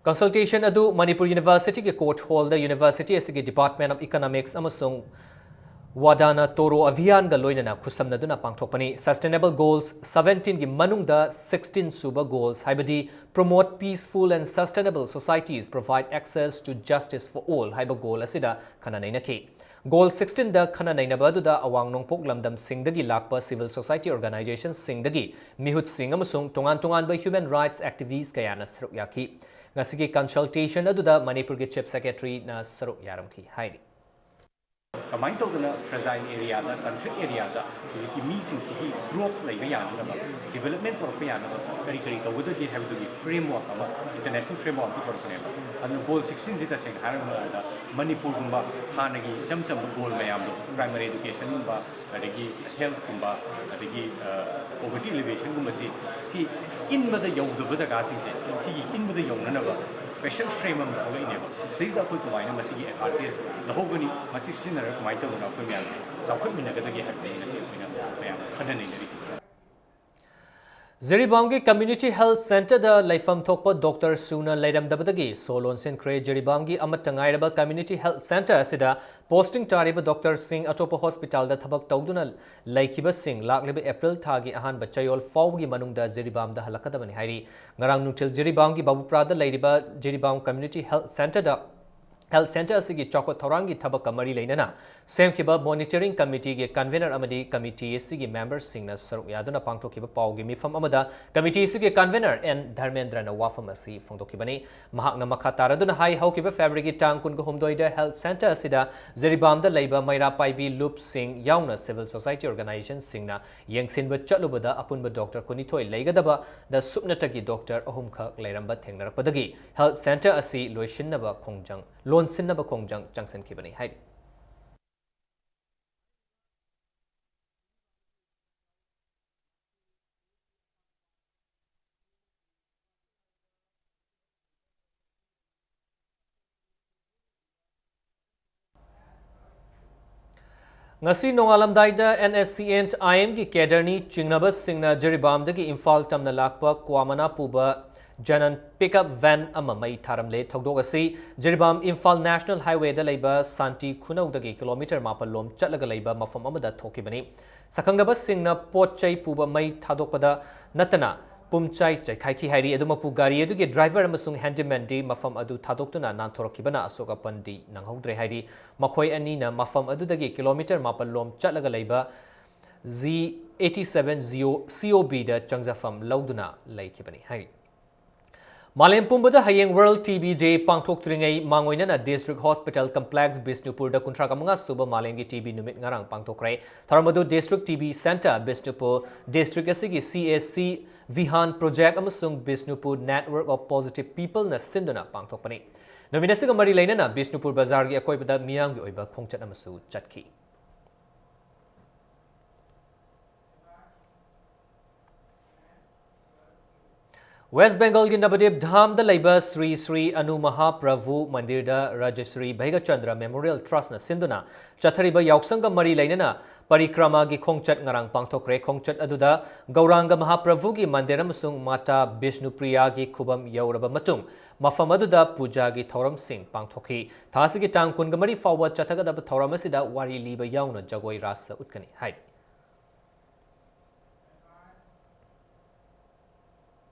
Consultation ꯑꯗꯨ ꯃꯅꯤꯄꯨꯔ Universityꯒꯤ court hallꯗ University ꯑꯁꯤꯒꯤ Department of Economics ꯑꯃꯁꯨꯡ ꯋꯥꯗꯥꯅ ꯇꯣꯔꯣ ꯑꯚꯤꯌꯥꯟꯒ ꯂꯣꯏꯅꯅ ꯈꯨꯠꯁꯝꯅꯗꯨꯅ ꯄꯥꯡꯊꯣꯛꯄꯅꯤ꯫ Sustainable Goals seventeenꯒꯤ ꯃꯅꯨꯡꯗ sixteen ꯁꯨꯕ goals, ꯍꯥꯏꯕꯗꯤ Promote Peaceful and Sustainable Societies, Provide Access to Justice for All ꯍꯥꯏꯕ goal ꯑꯁꯤꯗ ꯈꯟꯅ ꯅꯩꯅꯈꯤ꯫ Goal sixteenꯗ ꯈꯟꯅ ꯅꯩꯅꯕ ꯑꯗꯨꯗ ꯑꯋꯥꯡ ꯅꯣꯡꯄꯣꯛ ꯂꯝꯗꯝꯁꯤꯡꯗꯒꯤ ꯂꯥꯛꯄ civil society organizationꯁꯤꯡꯗꯒꯤ ꯃꯤꯍꯨꯠꯁꯤꯡ ꯑꯃꯁꯨꯡ ꯇꯣꯉꯥꯟ ꯇꯣꯉꯥꯟꯕ human rights activist ꯀꯌꯥꯅ ꯁꯔꯨꯛ ꯌꯥꯈꯤ꯫ ꯉꯁꯤꯒꯤ consultation ꯑꯗꯨꯗ ꯃꯅꯤꯄꯨꯔꯒꯤ Chief Secretaryꯅ ꯁꯔꯨꯛ ꯌꯥꯔꯝꯈꯤ ꯍꯥꯏꯔꯤ꯫ ꯀꯃꯥꯏꯅ ꯇꯧꯗꯅ fragile areaꯗ, conflict areaꯗ ꯍꯧꯖꯤꯛꯀꯤ ꯃꯤꯁꯤꯡꯁꯤꯒꯤ growth ꯂꯩꯕ ꯌꯥꯅꯅꯕ, development ꯄꯨꯔꯛꯄ ꯌꯥꯅꯕ ꯀꯔꯤ ꯀꯔꯤ ꯇꯧꯒꯗꯒꯦ ꯍꯥꯏꯕꯗꯨꯒꯤ framework ꯑꯃ, international framework ꯑꯃ ꯄꯨꯊꯣꯔꯛꯄꯅꯦꯕ꯫ ꯑꯗꯨꯅ goal sixteenꯁꯤ ꯇꯁꯦꯡꯅ ꯍꯥꯏꯔꯕꯗ ꯃꯅꯤꯄꯨꯔꯒꯨꯝꯕ ꯍꯥꯟꯅꯒꯤ ꯏꯆꯝ ꯆꯝꯕ goal ꯃꯌꯥꯝꯗꯣ, primary educationꯒꯨꯝꯕ, ꯑꯗꯒꯤ healthꯀꯨꯝꯕ, ꯑꯗꯒꯤ poverty alleviationꯒꯨꯝꯕꯁꯤ, ꯁꯤ ꯏꯟꯕꯗ ꯌꯧꯗꯕ ꯖꯒꯥꯁꯤꯡꯁꯦ ꯁꯤꯒꯤ ꯏꯟꯕꯗ ꯌꯧꯅꯅꯕ special frame ꯑꯃ ꯊꯣꯛꯂꯛꯏꯅꯦꯕ꯫ ꯁꯤꯗꯩꯁꯤꯗ ꯑꯩꯈꯣꯏ ꯀꯃꯥꯏꯅ ꯃꯁꯤꯒꯤ advantage ꯂꯧꯍꯧꯒꯅꯤ, ꯃꯁꯤ ꯁꯤꯖꯤꯟꯅꯔꯒ ꯀꯃꯥꯏꯅ ꯇꯧꯗꯅ ꯑꯩꯈꯣꯏ ꯃꯌꯥꯝꯁꯦ ꯆꯥꯎꯈꯠꯃꯤꯟꯅꯒꯗꯒꯦ ꯍꯥꯏꯕꯗꯨꯅꯤ ꯉꯁꯤ ꯑꯩꯈꯣꯏꯅ ꯃꯌꯥꯝ ꯈꯟꯅ ꯅꯩꯅꯔꯤꯁꯦ꯫ ꯖꯤꯔꯤꯕꯥꯝꯒꯤ Community Health Centreꯗ ꯂꯩꯐꯝ ꯊꯣꯛꯄ doctor ꯁꯨꯅ ꯂꯩꯔꯝꯗꯕꯗꯒꯤ ꯁꯣ ꯂꯣꯟꯁꯤꯟꯈ꯭ꯔꯦ꯫ ꯖꯤꯔꯤꯕꯥꯝꯒꯤ ꯑꯃꯠꯇ ꯉꯥꯏꯔꯕ Community Health Centre ꯑꯁꯤꯗ posting ꯇꯥꯔꯤꯕ doctorꯁꯤꯡ ꯑꯇꯣꯞꯄ hospitalꯗ ꯊꯕꯛ ꯇꯧꯗꯨꯅ ꯂꯩꯈꯤꯕꯁꯤꯡ ꯂꯥꯛꯂꯤꯕ April ꯊꯥꯒꯤ ꯑꯍꯥꯟꯕ ꯆꯌꯣꯜ ꯐꯥꯎꯕꯒꯤ ꯃꯅꯨꯡꯗ ꯖꯤꯔꯤꯕꯥꯝꯗ ꯍꯜꯂꯛꯀꯗꯕꯅꯤ ꯍꯥꯏꯔꯤ꯫ ꯉꯔꯥꯡ ꯅꯨꯡꯊꯤꯜ ꯖꯤꯔꯤꯕꯥꯝꯒꯤ ꯕꯥꯕꯨꯄ꯭ꯔꯥꯗ ꯂꯩꯔꯤꯕ Jiribam Community Health Centreꯗ Health Centre ꯑꯁꯤꯒꯤ ꯆꯥꯎꯈꯠ ꯊꯧꯔꯥꯡꯒꯤ ꯊꯕꯛꯀ ꯃꯔꯤ ꯂꯩꯅꯅ ꯁꯦꯝꯈꯤꯕ monitoring committeeꯒꯤ convener ꯑꯃꯗꯤ committee ꯑꯁꯤꯒꯤ memberꯁꯤꯡꯅ ꯁꯔꯨꯛ ꯌꯥꯗꯨꯅ ꯄꯥꯡꯊꯣꯛꯈꯤꯕ ꯄꯥꯎꯒꯤ ꯃꯤꯐꯝ ꯑꯃꯗ committee ꯑꯁꯤꯒꯤ convener ꯑꯦꯟ ꯙꯔꯃꯦꯟꯗ꯭ꯔꯅ ꯋꯥꯐꯝ ꯑꯁꯤ ꯐꯣꯡꯗꯣꯛꯈꯤꯕꯅꯤ꯫ ꯃꯍꯥꯛꯅ ꯃꯈꯥ ꯇꯥꯔꯗꯨꯅ ꯍꯥꯏ, ꯍꯧꯈꯤꯕ Februaryꯒꯤ ꯇꯥꯡ ꯀꯨꯟꯒ ꯍꯨꯝꯗꯣꯏꯗ Health Centre ꯑꯁꯤꯗ ꯖꯤꯔꯤꯕꯥꯝꯗ ꯂꯩꯕ ꯃꯩꯔꯥ ꯄꯥꯏꯕꯤ ꯂꯨꯞꯁꯤꯡ ꯌꯥꯎꯅ civil society organizationꯁꯤꯡꯅ ꯌꯦꯡꯁꯤꯟꯕ ꯆꯠꯂꯨꯕꯗ ꯑꯄꯨꯟꯕ doctor ꯀꯨꯟꯅꯤꯊꯣꯏ ꯂꯩꯒꯗꯕꯗ ꯁꯨꯞꯅꯇꯒꯤ doctor ꯑꯍꯨꯝꯈꯛ ꯂꯩꯔꯝꯕ ꯊꯦꯡꯅꯔꯛꯄꯗꯒꯤ Health Centre ꯑꯁꯤ ꯂꯣꯏꯁꯤꯟꯅꯕ ꯈꯣꯡꯖꯪ, ꯂꯣꯟꯁꯤꯟꯅꯕ ꯈꯣꯡꯖꯪ ꯆꯪꯁꯤꯟꯈꯤꯕꯅꯤ ꯍꯥꯏꯔꯤ꯫ ꯉꯁꯤ ꯅꯣꯡꯉꯥꯜꯂꯝꯗꯥꯏꯗ NSCN IMꯒꯤ cadreꯅꯤ ꯆꯤꯡꯅꯕꯁꯤꯡꯅ ꯖꯤꯔꯤꯕꯥꯝꯗꯒꯤ ꯏꯝꯐꯥꯜ ꯇꯝꯅ ꯂꯥꯛꯄ ꯀ꯭ꯋꯥ ꯃꯅꯥ ꯄꯨꯕ Xenon pickup van ꯑꯃ ꯃꯩ ꯊꯥꯔꯝꯂꯦ꯫ ꯊꯧꯗꯣꯛ ꯑꯁꯤ ꯖꯤꯔꯤꯕꯥꯝ ꯏꯝꯐꯥꯜ National Highwayꯗ ꯂꯩꯕ ꯁꯥꯟꯇꯤ ꯈꯨꯅꯧꯗꯒꯤ ꯀꯤꯂꯣꯃꯤꯇꯔ ꯃꯥꯄꯜ ꯂꯣꯝ ꯆꯠꯂꯒ ꯂꯩꯕ ꯃꯐꯝ ꯑꯃꯗ ꯊꯣꯛꯈꯤꯕꯅꯤ꯫ ꯁꯛꯈꯪꯗꯕꯁꯤꯡꯅ ꯄꯣꯠ ꯆꯩ ꯄꯨꯕ ꯃꯩ ꯊꯥꯗꯣꯛꯄꯗ ꯅꯠꯇꯅ ꯄꯨꯝꯆꯥꯏ ꯆꯥꯏꯈꯥꯏꯈꯤ ꯍꯥꯏꯔꯤ꯫ ꯑꯗꯨꯃꯛꯄꯨ ꯒꯥꯔꯤ ꯑꯗꯨꯒꯤ driver ꯑꯃꯁꯨꯡ handymanꯗꯤ ꯃꯐꯝ ꯑꯗꯨ ꯊꯥꯗꯣꯛꯇꯨꯅ ꯅꯥꯟꯊꯣꯔꯛꯈꯤꯕꯅ ꯑꯁꯣꯛ ꯑꯄꯟꯗꯤ ꯅꯪꯍꯧꯗ꯭ꯔꯦ ꯍꯥꯏꯔꯤ꯫ ꯃꯈꯣꯏ ꯑꯅꯤꯅ ꯃꯐꯝ ꯑꯗꯨꯗꯒꯤ ꯀꯤꯂꯣꯃꯤꯇꯔ ꯃꯥꯄꯜ ꯂꯣꯝ ꯆꯠꯂꯒ ꯂꯩꯕ G eighty seven COBꯗ ꯆꯪꯖꯐꯝ ꯂꯧꯗꯨꯅ ꯂꯩꯈꯤꯕꯅꯤ ꯍꯥꯏꯔꯤ꯫ ꯃꯥꯂꯦꯝ ꯄꯨꯝꯕꯗ ꯍꯌꯦꯡ World TB Day ꯄꯥꯡꯊꯣꯛꯇ꯭ꯔꯤꯉꯩ ꯃꯥꯡꯑꯣꯏꯅꯅ District Hospital Complex ꯕꯤꯁꯅꯨꯄꯨꯔꯗ ꯀꯨꯟꯊ꯭ꯔꯥ ꯃꯉꯥ ꯁꯨꯕ ꯃꯥꯂꯦꯝꯒꯤ ꯇꯤꯕꯤ ꯅꯨꯃꯤꯠ ꯉꯔꯥꯡ ꯄꯥꯡꯊꯣꯛꯈ꯭ꯔꯦ꯫ ꯊꯧꯔꯝ ꯑꯗꯨ District TB Centre Bishnupur, district ꯑꯁꯤꯒꯤ CSC Vihan Project ꯑꯃꯁꯨꯡ Bishnupur Network of Positive Peopleꯅ ꯁꯤꯟꯗꯨꯅ ꯄꯥꯡꯊꯣꯛꯄꯅꯤ꯫ ꯅꯨꯃꯤꯠ ꯑꯁꯤꯒ ꯃꯔꯤ ꯂꯩꯅꯅ ꯕꯤꯁꯅꯨꯄꯨꯔ ꯕꯖꯥꯔꯒꯤ ꯑꯀꯣꯏꯕꯗ ꯃꯤꯌꯥꯝꯒꯤ ꯑꯣꯏꯕ ꯈꯣꯡꯆꯠ ꯑꯃꯁꯨ ꯆꯠꯈꯤ꯫ West Bengalꯒꯤ ꯅꯕꯗꯤꯞ ꯙꯥꯝꯗ ꯂꯩꯕ ꯁ꯭ꯔꯤ ꯁ꯭ꯔꯤ ꯑꯅꯨ ꯃꯍꯥꯄ꯭ꯔꯚꯨ ꯃꯟꯗꯤꯔꯗ ꯔꯥꯖꯁ꯭ꯔꯤ ꯚꯩꯒꯆꯟꯗ꯭ꯔ Memorial Trustꯅ ꯁꯤꯟꯗꯨꯅ ꯆꯠꯊꯔꯤꯕ ꯌꯥꯎꯁꯪꯒ ꯃꯔꯤ ꯂꯩꯅꯅ ꯄꯔꯤꯀ꯭ꯔꯃꯥꯒꯤ ꯈꯣꯡꯆꯠ ꯉꯔꯥꯡ ꯄꯥꯡꯊꯣꯛꯈ꯭ꯔꯦ꯫ ꯈꯣꯡꯆꯠ ꯑꯗꯨꯗ ꯒꯧꯔꯥꯡꯒ ꯃꯍꯥꯄ꯭ꯔꯚꯨꯒꯤ ꯃꯟꯗꯤꯔ ꯑꯃꯁꯨꯡ ꯃꯥꯇꯥ ꯕꯤꯁꯅꯨꯄ꯭ꯔꯤꯌꯥꯒꯤ ꯈꯨꯕꯝ ꯌꯧꯔꯕ ꯃꯇꯨꯡ ꯃꯐꯝ ꯑꯗꯨꯗ ꯄꯨꯖꯥꯒꯤ ꯊꯧꯔꯝꯁꯤꯡ ꯄꯥꯡꯊꯣꯛꯈꯤ꯫ ꯊꯥ ꯑꯁꯤꯒꯤ ꯇꯥꯡ ꯀꯨꯟꯒ ꯃꯔꯤ ꯐꯥꯎꯕ ꯆꯠꯊꯒꯗꯕ ꯊꯧꯔꯝ ꯑꯁꯤꯗ ꯋꯥꯔꯤ ꯂꯤꯕ ꯌꯥꯎꯅ ꯖꯒꯣꯏ ꯔꯥꯁ ꯎꯠꯀꯅꯤ ꯍꯥꯏꯔꯤ꯫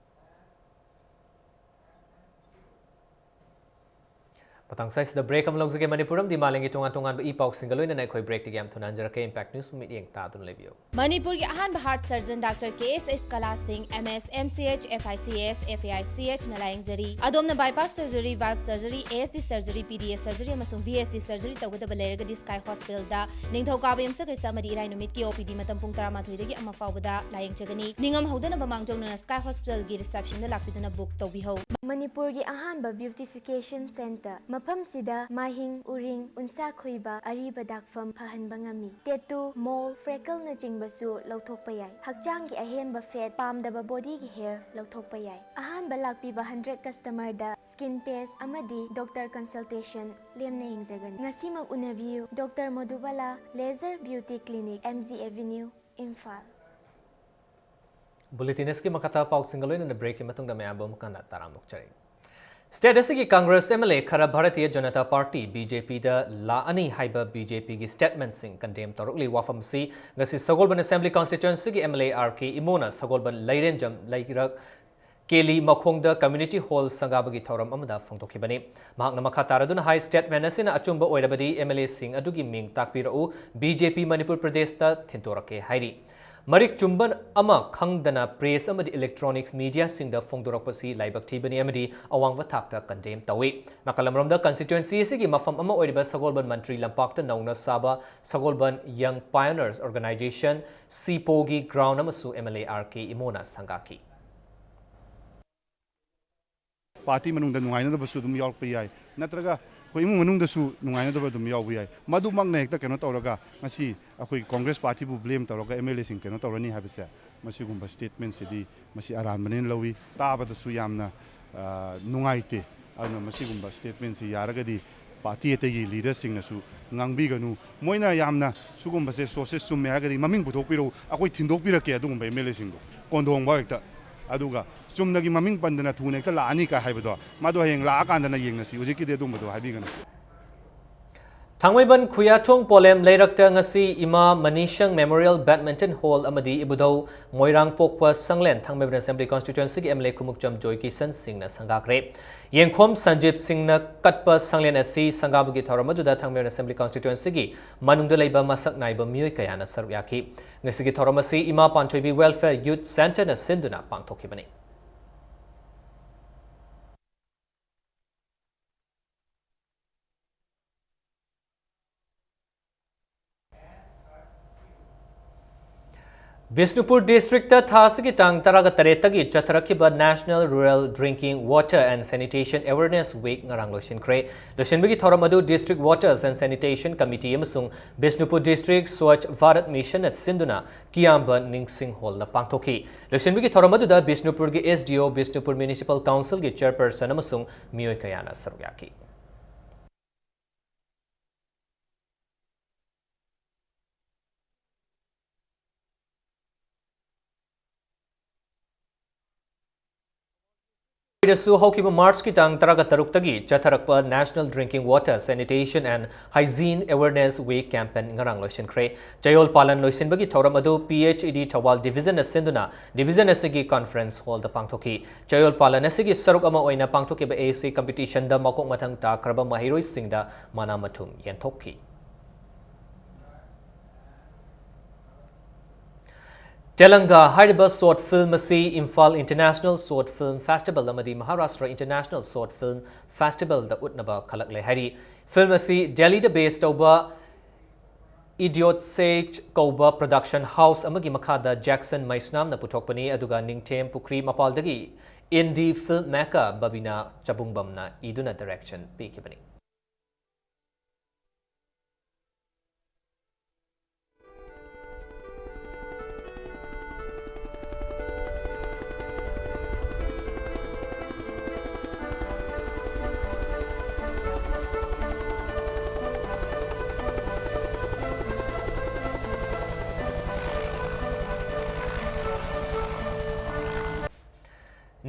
ꯃꯇꯥꯡ ꯁ꯭ꯋꯥꯏꯁꯤꯗ break ꯑꯃ ꯂꯧꯖꯒꯦ꯫ ꯃꯅꯤꯄꯨꯔ ꯑꯃꯗꯤ ꯃꯥꯂꯦꯝꯒꯤ ꯇꯣꯉꯥꯟ ꯇꯣꯉꯥꯟꯕ ꯏ ꯄꯥꯎꯁꯤꯡꯒ ꯂꯣꯏꯅꯅ ꯑꯩꯈꯣꯏ breakꯇꯒꯤ ꯌꯥꯝ ꯊꯨꯅ ꯍꯟꯖꯔꯛꯀꯦ꯫ Impact News ꯃꯤꯠꯌꯦꯡ ꯇꯥꯗꯨꯅ ꯂꯩꯕꯤꯌꯨ꯫ ꯃꯅꯤꯄꯨꯔꯒꯤ ꯑꯍꯥꯟꯕ heart surgeon Doctor ꯀꯦ ꯑꯦꯁ ꯑꯦꯁ ꯀꯂꯥ ꯁꯤꯡ, M S, M C H, F I C S, F A I C H ꯅ ꯂꯥꯌꯦꯡꯖꯔꯤ꯫ ꯑꯗꯣꯝꯅ bypass surgery, valve surgery, A S D surgery, P D A surgery ꯑꯃꯁꯨꯡ V S D surgery ꯇꯧꯒꯗꯕ ꯂꯩꯔꯒꯗꯤ Sky Hospitalꯗ ꯅꯤꯡꯊꯧꯀꯥꯕ ꯌꯨꯝꯁꯀꯩꯁ ꯑꯃꯗꯤ ꯏꯔꯥꯏ ꯅꯨꯃꯤꯠꯀꯤ O P D ꯃꯇꯝ ꯄꯨꯡ ꯇꯔꯥꯃꯥꯊꯣꯏꯗꯒꯤ ꯑꯃ ꯐꯥꯎꯕꯗ ꯂꯥꯌꯦꯡꯖꯒꯅꯤ꯫ ꯅꯤꯡꯉꯝ ꯍꯧꯗꯅꯕ ꯃꯥꯡꯖꯧꯅꯅ Sky Hospitalꯒꯤ receptionꯗ ꯂꯥꯛꯄꯤꯗꯨꯅ book ꯇꯧꯕꯤꯍꯧ꯫ ꯃꯅꯤꯄꯨꯔꯒꯤ ꯑꯍꯥꯟꯕ beautification centre꯫ ꯃꯐꯝꯁꯤꯗ ꯃꯥꯏꯍꯤꯡ, ꯎꯔꯤꯡ, ꯎꯟꯁꯥ ꯈꯣꯏꯕ, ꯑꯔꯤꯕ ꯗꯥꯛꯐꯝ ꯐꯍꯟꯕ ꯉꯝꯃꯤ꯫ Tattoo, mole, freckleꯅꯆꯤꯡꯕꯁꯨ ꯂꯧꯊꯣꯛꯄ ꯌꯥꯏ꯫ ꯍꯛꯆꯥꯡꯒꯤ ꯑꯍꯦꯟꯕ fat, ꯄꯥꯝꯗꯕ bodyꯒꯤ hair ꯂꯧꯊꯣꯛꯄ ꯌꯥꯏ꯫ ꯑꯍꯥꯟꯕ ꯂꯥꯛꯄꯤꯕ hundred customerꯗ skin test ꯑꯃꯗꯤ doctor consultation ꯂꯦꯝꯅ ꯌꯦꯡꯖꯒꯅꯤ꯫ ꯉꯁꯤꯃꯛ ꯎꯅꯕꯤꯌꯨ꯫ Doctor ꯃꯣꯗꯨꯕꯥꯂꯥ Laser Beauty Clinic, M G Avenue, Imphal. Bulletin ꯑꯁꯤꯒꯤ ꯃꯈꯥ ꯇꯥꯕ ꯄꯥꯎꯁꯤꯡꯒ ꯂꯣꯏꯅꯅ ꯕ꯭ꯔꯦꯛꯀꯤ ꯃꯇꯨꯡꯗ ꯃꯌꯥꯝꯕꯨ ꯑꯃꯨꯛ ꯍꯟꯅ ꯇꯔꯥꯝꯅ ꯑꯣꯛꯆꯔꯤ꯫ ꯁ꯭ꯇꯦꯠ ꯑꯁꯤꯒꯤ ꯀꯪꯒ꯭ꯔꯦꯁ ꯑꯦꯝ ꯑꯦꯜ ꯑꯦ ꯈꯔ Bharatiya Janata party, B J ꯄꯤꯗ ꯂꯥꯛꯑꯅꯤ ꯍꯥꯏꯕ ꯕꯤ ꯖꯦ ꯄꯤꯒꯤ ꯁ꯭ꯇꯦꯠꯃꯦꯟꯠꯁꯤꯡ ꯀꯟꯗꯦꯝ ꯇꯧꯔꯛꯂꯤ꯫ ꯋꯥꯐꯝ ꯑꯁꯤ ꯉꯁꯤ ꯁꯒꯣꯜꯕꯟ ꯑꯦꯁꯦꯝꯕ꯭ꯂꯤ ꯀꯟꯁꯇꯤꯇ꯭ꯋꯦꯟꯁꯤꯒꯤ M L A R K ꯏꯃꯣꯅ ꯁꯒꯣꯜꯕꯟ ꯂꯩꯔꯦꯟꯖꯝ ꯂꯩꯔꯛ ꯀꯦꯂꯤ ꯃꯈꯣꯡꯗ ꯀꯝꯃ꯭ꯌꯨꯅꯤꯇꯤ ꯍꯣꯜ ꯁꯪꯒꯥꯕꯒꯤ ꯊꯧꯔꯝ ꯑꯃꯗ ꯐꯣꯡꯗꯣꯛꯈꯤꯕꯅꯤ꯫ ꯃꯍꯥꯛꯅ ꯃꯈꯥ ꯇꯥꯔꯗꯨꯅ ꯍꯥꯏ, ꯁ꯭ꯇꯦꯠꯃꯦꯟꯠ ꯑꯁꯤꯅ ꯑꯆꯨꯝꯕ ꯑꯣꯏꯔꯕꯗꯤ ꯑꯦꯝ ꯑꯦꯜ ꯑꯦꯁꯤꯡ ꯑꯗꯨꯒꯤ ꯃꯤꯡ ꯇꯥꯛꯄꯤꯔꯛꯎ, ꯕꯤ ꯖꯦ ꯄꯤ ꯃꯅꯤꯄꯨꯔ ꯄ꯭ꯔꯗꯦꯁꯇ ꯊꯤꯟꯗꯣꯔꯛꯀꯦ ꯍꯥꯏꯔꯤ꯫ ꯃꯔꯤꯛ ꯆꯨꯝꯕ ꯑꯃ ꯈꯪꯗꯅ ꯄ꯭ꯔꯦꯁ ꯑꯃꯗꯤ ꯏꯂꯦꯛꯇ꯭ꯔꯣꯅꯤꯛꯁ ꯃꯤꯗꯤꯌꯥꯁꯤꯡꯗ ꯐꯣꯡꯗꯣꯔꯛꯄꯁꯤ ꯂꯥꯏꯕꯛ ꯊꯤꯕꯅꯤ ꯑꯃꯗꯤ ꯑꯋꯥꯡꯕ ꯊꯥꯛꯇ ꯀꯟꯗꯦꯝ ꯇꯧꯏ꯫ ꯅꯥꯀꯜ ꯑꯃꯔꯣꯝꯗ, ꯀꯟꯁꯇꯤꯇ꯭ꯋꯦꯟꯁꯤ ꯑꯁꯤꯒꯤ ꯃꯐꯝ ꯑꯃ ꯑꯣꯏꯔꯤꯕ ꯁꯒꯣꯜꯕꯟ ꯃꯟꯇ꯭ꯔꯤ ꯂꯝꯄꯥꯛꯇ ꯅꯧꯅ ꯁꯥꯕ ꯁꯒꯣꯜꯕꯟ ꯌꯪ ꯄꯥꯏꯑꯣꯅꯤꯌꯔꯁ ꯑꯣꯔꯒꯅꯥꯏꯖꯦꯁꯟ, ꯁꯤꯄꯣꯒꯤ ꯒ꯭ꯔꯥꯎꯟ ꯑꯃꯁꯨ M L A R K ꯏꯃꯣꯅ ꯁꯪꯒꯥꯈꯤ꯫ ꯄꯥꯔꯇꯤ ꯃꯅꯨꯡꯗ ꯅꯨꯡꯉꯥꯏꯅꯗꯕꯁꯨ ꯑꯗꯨꯝ ꯌꯥꯎꯔꯛꯄ ꯌꯥꯏ, ꯅꯠꯇ꯭ꯔꯒ ꯑꯩꯈꯣꯏ ꯏꯃꯨꯡ ꯃꯅꯨꯡꯗꯁꯨ ꯅꯨꯡꯉꯥꯏꯅꯗꯕ ꯑꯗꯨꯝ ꯌꯥꯎꯕ ꯌꯥꯏ꯫ ꯃꯗꯨꯃꯛꯅ ꯍꯦꯛꯇ ꯀꯩꯅꯣ ꯇꯧꯔꯒ ꯉꯁꯤ ꯑꯩꯈꯣꯏ ꯀꯣꯡꯒ꯭ꯔꯦꯁ ꯄꯥꯔꯇꯤꯕꯨ ꯕ꯭ꯂꯦꯝ ꯇꯧꯔꯒ ꯑꯦꯝ ꯑꯦꯜ ꯑꯦꯁꯤꯡ ꯀꯩꯅꯣ ꯇꯧꯔꯅꯤ ꯍꯥꯏꯕꯁꯦ, ꯃꯁꯤꯒꯨꯝꯕ ꯁ꯭ꯇꯦꯠꯃꯦꯟꯁꯤꯗꯤ ꯃꯁꯤ ꯑꯔꯥꯟꯕꯅꯦꯅ ꯂꯧꯏ꯫ ꯇꯥꯕꯗꯁꯨ ꯌꯥꯝꯅ, ꯑ, ꯅꯨꯡꯉꯥꯏꯇꯦ꯫ ꯑꯗꯨꯅ ꯃꯁꯤꯒꯨꯝꯕ ꯁ꯭ꯇꯦꯠꯃꯦꯟꯁꯤ ꯌꯥꯔꯒꯗꯤ ꯄꯥꯔꯇꯤ ꯑꯇꯩꯒꯤ ꯂꯤꯗꯔꯁꯤꯡꯅꯁꯨ ꯉꯥꯡꯕꯤꯒꯅꯨ꯫ ꯃꯣꯏꯅ ꯌꯥꯝꯅ ꯁꯤꯒꯨꯝꯕꯁꯦ ꯁꯣꯔꯁꯦꯁ ꯆꯨꯝꯃꯦ ꯍꯥꯏꯔꯒꯗꯤ ꯃꯃꯤꯡ ꯄꯨꯊꯣꯛꯄꯤꯔꯛꯎ, ꯑꯩꯈꯣꯏ ꯊꯤꯟꯗꯣꯛꯄꯤꯔꯛꯀꯦ ꯑꯗꯨꯒꯨꯝꯕ ꯑꯦꯝ ꯑꯦꯜ ꯑꯦꯁꯤꯡꯗꯣ꯫ ꯀꯣꯟꯊꯣꯡꯕ ꯍꯦꯛꯇ꯫ ꯑꯗꯨꯒ ꯆꯨꯝꯅꯒꯤ ꯃꯃꯤꯡ ꯄꯟꯗꯅ ꯊꯨꯅ ꯍꯦꯛꯇ ꯂꯥꯛꯑꯅꯤ ꯀꯥꯏ ꯍꯥꯏꯕꯗꯣ, ꯃꯗꯨ ꯍꯌꯦꯡ ꯂꯥꯛꯑꯀꯥꯟꯗꯅ ꯌꯦꯡꯅꯁꯤ, ꯍꯧꯖꯤꯛꯀꯤꯗꯤ ꯑꯗꯨꯝꯕꯗꯣ ꯍꯥꯏꯕꯤꯒꯅꯨ꯫ ꯊꯥꯡꯃꯩꯕꯟ ꯈꯨꯌꯥꯊꯣꯡ ꯄꯣꯂꯦꯝ ꯂꯩꯔꯛꯇ ꯉꯁꯤ ꯏꯃꯥ ꯃꯅꯤꯁꯪ ꯃꯦꯃꯣꯔꯤꯌꯦꯜ ꯕꯦꯗꯃꯤꯟꯇꯟ ꯍꯣꯜ ꯑꯃꯗꯤ ꯏꯕꯨꯙꯧ ꯃꯣꯏꯔꯥꯡ ꯄꯣꯛꯄ ꯁꯪꯂꯦꯟ, ꯊꯥꯡꯃꯩꯕꯟ ꯑꯦꯁꯦꯝꯕ꯭ꯂꯤ ꯀꯟꯁꯇꯤꯇ꯭ꯋꯦꯟꯁꯤꯒꯤ ꯑꯦꯝ ꯑꯦꯜ ꯑꯦ ꯈꯨꯃꯨꯛꯆꯝ ꯖꯣꯏ ꯀꯤꯁꯟ ꯁꯤꯡꯅ ꯁꯪꯒꯥꯈ꯭ꯔꯦ꯫ ꯌꯦꯡꯈꯣꯝ ꯁꯟꯖꯤꯞ ꯁꯤꯡꯅ ꯀꯠꯄ ꯁꯪꯂꯦꯟ ꯑꯁꯤ ꯁꯪꯒꯥꯕꯒꯤ ꯊꯧꯔꯝ ꯑꯗꯨꯗ ꯊꯥꯡꯃꯩꯕꯟ ꯑꯦꯁꯦꯝꯕ꯭ꯂꯤ ꯀꯟꯁꯇꯤꯇ꯭ꯋꯦꯟꯁꯤꯒꯤ ꯃꯅꯨꯡꯗ ꯂꯩꯕ ꯃꯁꯛ ꯅꯥꯏꯕ ꯃꯤꯑꯣꯏ ꯀꯌꯥꯅ ꯁꯔꯨꯛ ꯌꯥꯈꯤ꯫ ꯉꯁꯤꯒꯤ ꯊꯧꯔꯝ ꯑꯁꯤ ꯏꯃꯥ ꯄꯥꯟꯊꯣꯏꯕꯤ ꯋꯦꯜꯐꯤꯌꯔ ꯌꯨꯠ ꯁꯦꯟꯇꯔꯅ ꯁꯤꯟꯗꯨꯅ ꯄꯥꯡꯊꯣꯛꯈꯤꯕꯅꯤ꯫ ꯕꯤꯁꯅꯨꯄꯨꯔ ꯗꯤꯁꯇ꯭ꯔꯤꯛꯇ ꯊꯥ ꯑꯁꯤꯒꯤ ꯇꯥꯡ ꯇꯔꯥꯒ ꯇꯔꯦꯠꯇꯒꯤ ꯆꯠꯊꯔꯛꯈꯤꯕ National Rural Drinking Water and Sanitation Awareness Week ꯉꯔꯥꯡ ꯂꯣꯏꯁꯤꯟꯈ꯭ꯔꯦ꯫ ꯂꯣꯏꯁꯤꯟꯕꯒꯤ ꯊꯧꯔꯝ ꯑꯗꯨ District Waters and Sanitation Committee ꯑꯃꯁꯨꯡ ꯕꯤꯁꯅꯨꯄꯨꯔ District Swachh Bharat Missionꯅ ꯁꯤꯟꯗꯨꯅ ꯀꯤꯌꯥꯝꯕ ꯅꯤꯡꯁꯤꯡ ꯍꯣꯜꯗ ꯄꯥꯡꯊꯣꯛꯈꯤ꯫ ꯂꯣꯏꯁꯤꯟꯕꯒꯤ ꯊꯧꯔꯝ ꯑꯗꯨꯗ ꯕꯤꯁꯅꯨꯄꯨꯔꯒꯤ S D O, Bishnupur Municipal Councilꯒꯤ chairperson ꯑꯃꯁꯨꯡ ꯃꯤꯑꯣꯏ ꯀꯌꯥꯅ ꯁꯔꯨꯛ ꯌꯥꯈꯤ꯫ ꯁꯨ ꯍꯧꯈꯤꯕ ꯃꯥꯔꯆꯀꯤ ꯇꯥꯡ ꯇꯔꯥꯒ ꯇꯔꯨꯛꯇꯒꯤ ꯆꯠꯊꯔꯛꯄ National Drinking Water Sanitation and Hygiene Awareness Week campaign ꯉꯔꯥꯡ ꯂꯣꯏꯁꯤꯟꯈ꯭ꯔꯦ꯫ ꯆꯌꯣꯜ ꯄꯥꯂꯟ ꯂꯣꯏꯁꯤꯟꯕꯒꯤ ꯊꯧꯔꯝ ꯑꯗꯨ P H E D Thoubal division ꯅ ꯁꯤꯟꯗꯨꯅ division ꯑꯁꯤꯒꯤ conference hall ꯗ ꯄꯥꯡꯊꯣꯛꯈꯤ꯫ ꯆꯌꯣꯜ ꯄꯥꯂꯟ ꯑꯁꯤꯒꯤ ꯁꯔꯨꯛ ꯑꯃ ꯑꯣꯏꯅ ꯄꯥꯡꯊꯣꯛꯈꯤꯕ A C competition ꯗ ꯃꯀꯣꯛ ꯃꯊꯪ ꯇꯥꯈ꯭ꯔꯕ ꯃꯍꯩꯔꯣꯏꯁꯤꯡꯗ ꯃꯅꯥ ꯃꯊꯨꯝ ꯌꯦꯟꯊꯣꯛꯈꯤ꯫ ꯇꯦꯂꯪꯒꯥ ꯍꯥꯏꯔꯤꯕ short film ꯑꯁꯤ Imphal International Short Film Festival ꯑꯃꯗꯤ Maharashtra International Short Film Festival ꯗ ꯎꯠꯅꯕ ꯈꯜꯂꯛꯂꯦ ꯍꯥꯏꯔꯤ꯫ Film ꯑꯁꯤ ꯗꯦꯜꯂꯤꯗ base ꯇꯧꯕ Idiot Sage ꯀꯧꯕ production house ꯑꯃꯒꯤ ꯃꯈꯥꯗ ꯖꯦꯛꯁꯟ ꯃꯩꯁꯅꯥꯝꯅ ꯄꯨꯊꯣꯛꯄꯅꯤ, ꯑꯗꯨꯒ ꯅꯤꯡꯊꯦꯝ ꯄꯨꯈ꯭ꯔꯤ ꯃꯄꯥꯜꯗꯒꯤ indie filmmaker ꯕꯕꯤꯅꯥ ꯆꯕꯨꯡꯕꯝꯅ ꯏꯗꯨꯅ direction ꯄꯤꯈꯤꯕꯅꯤ꯫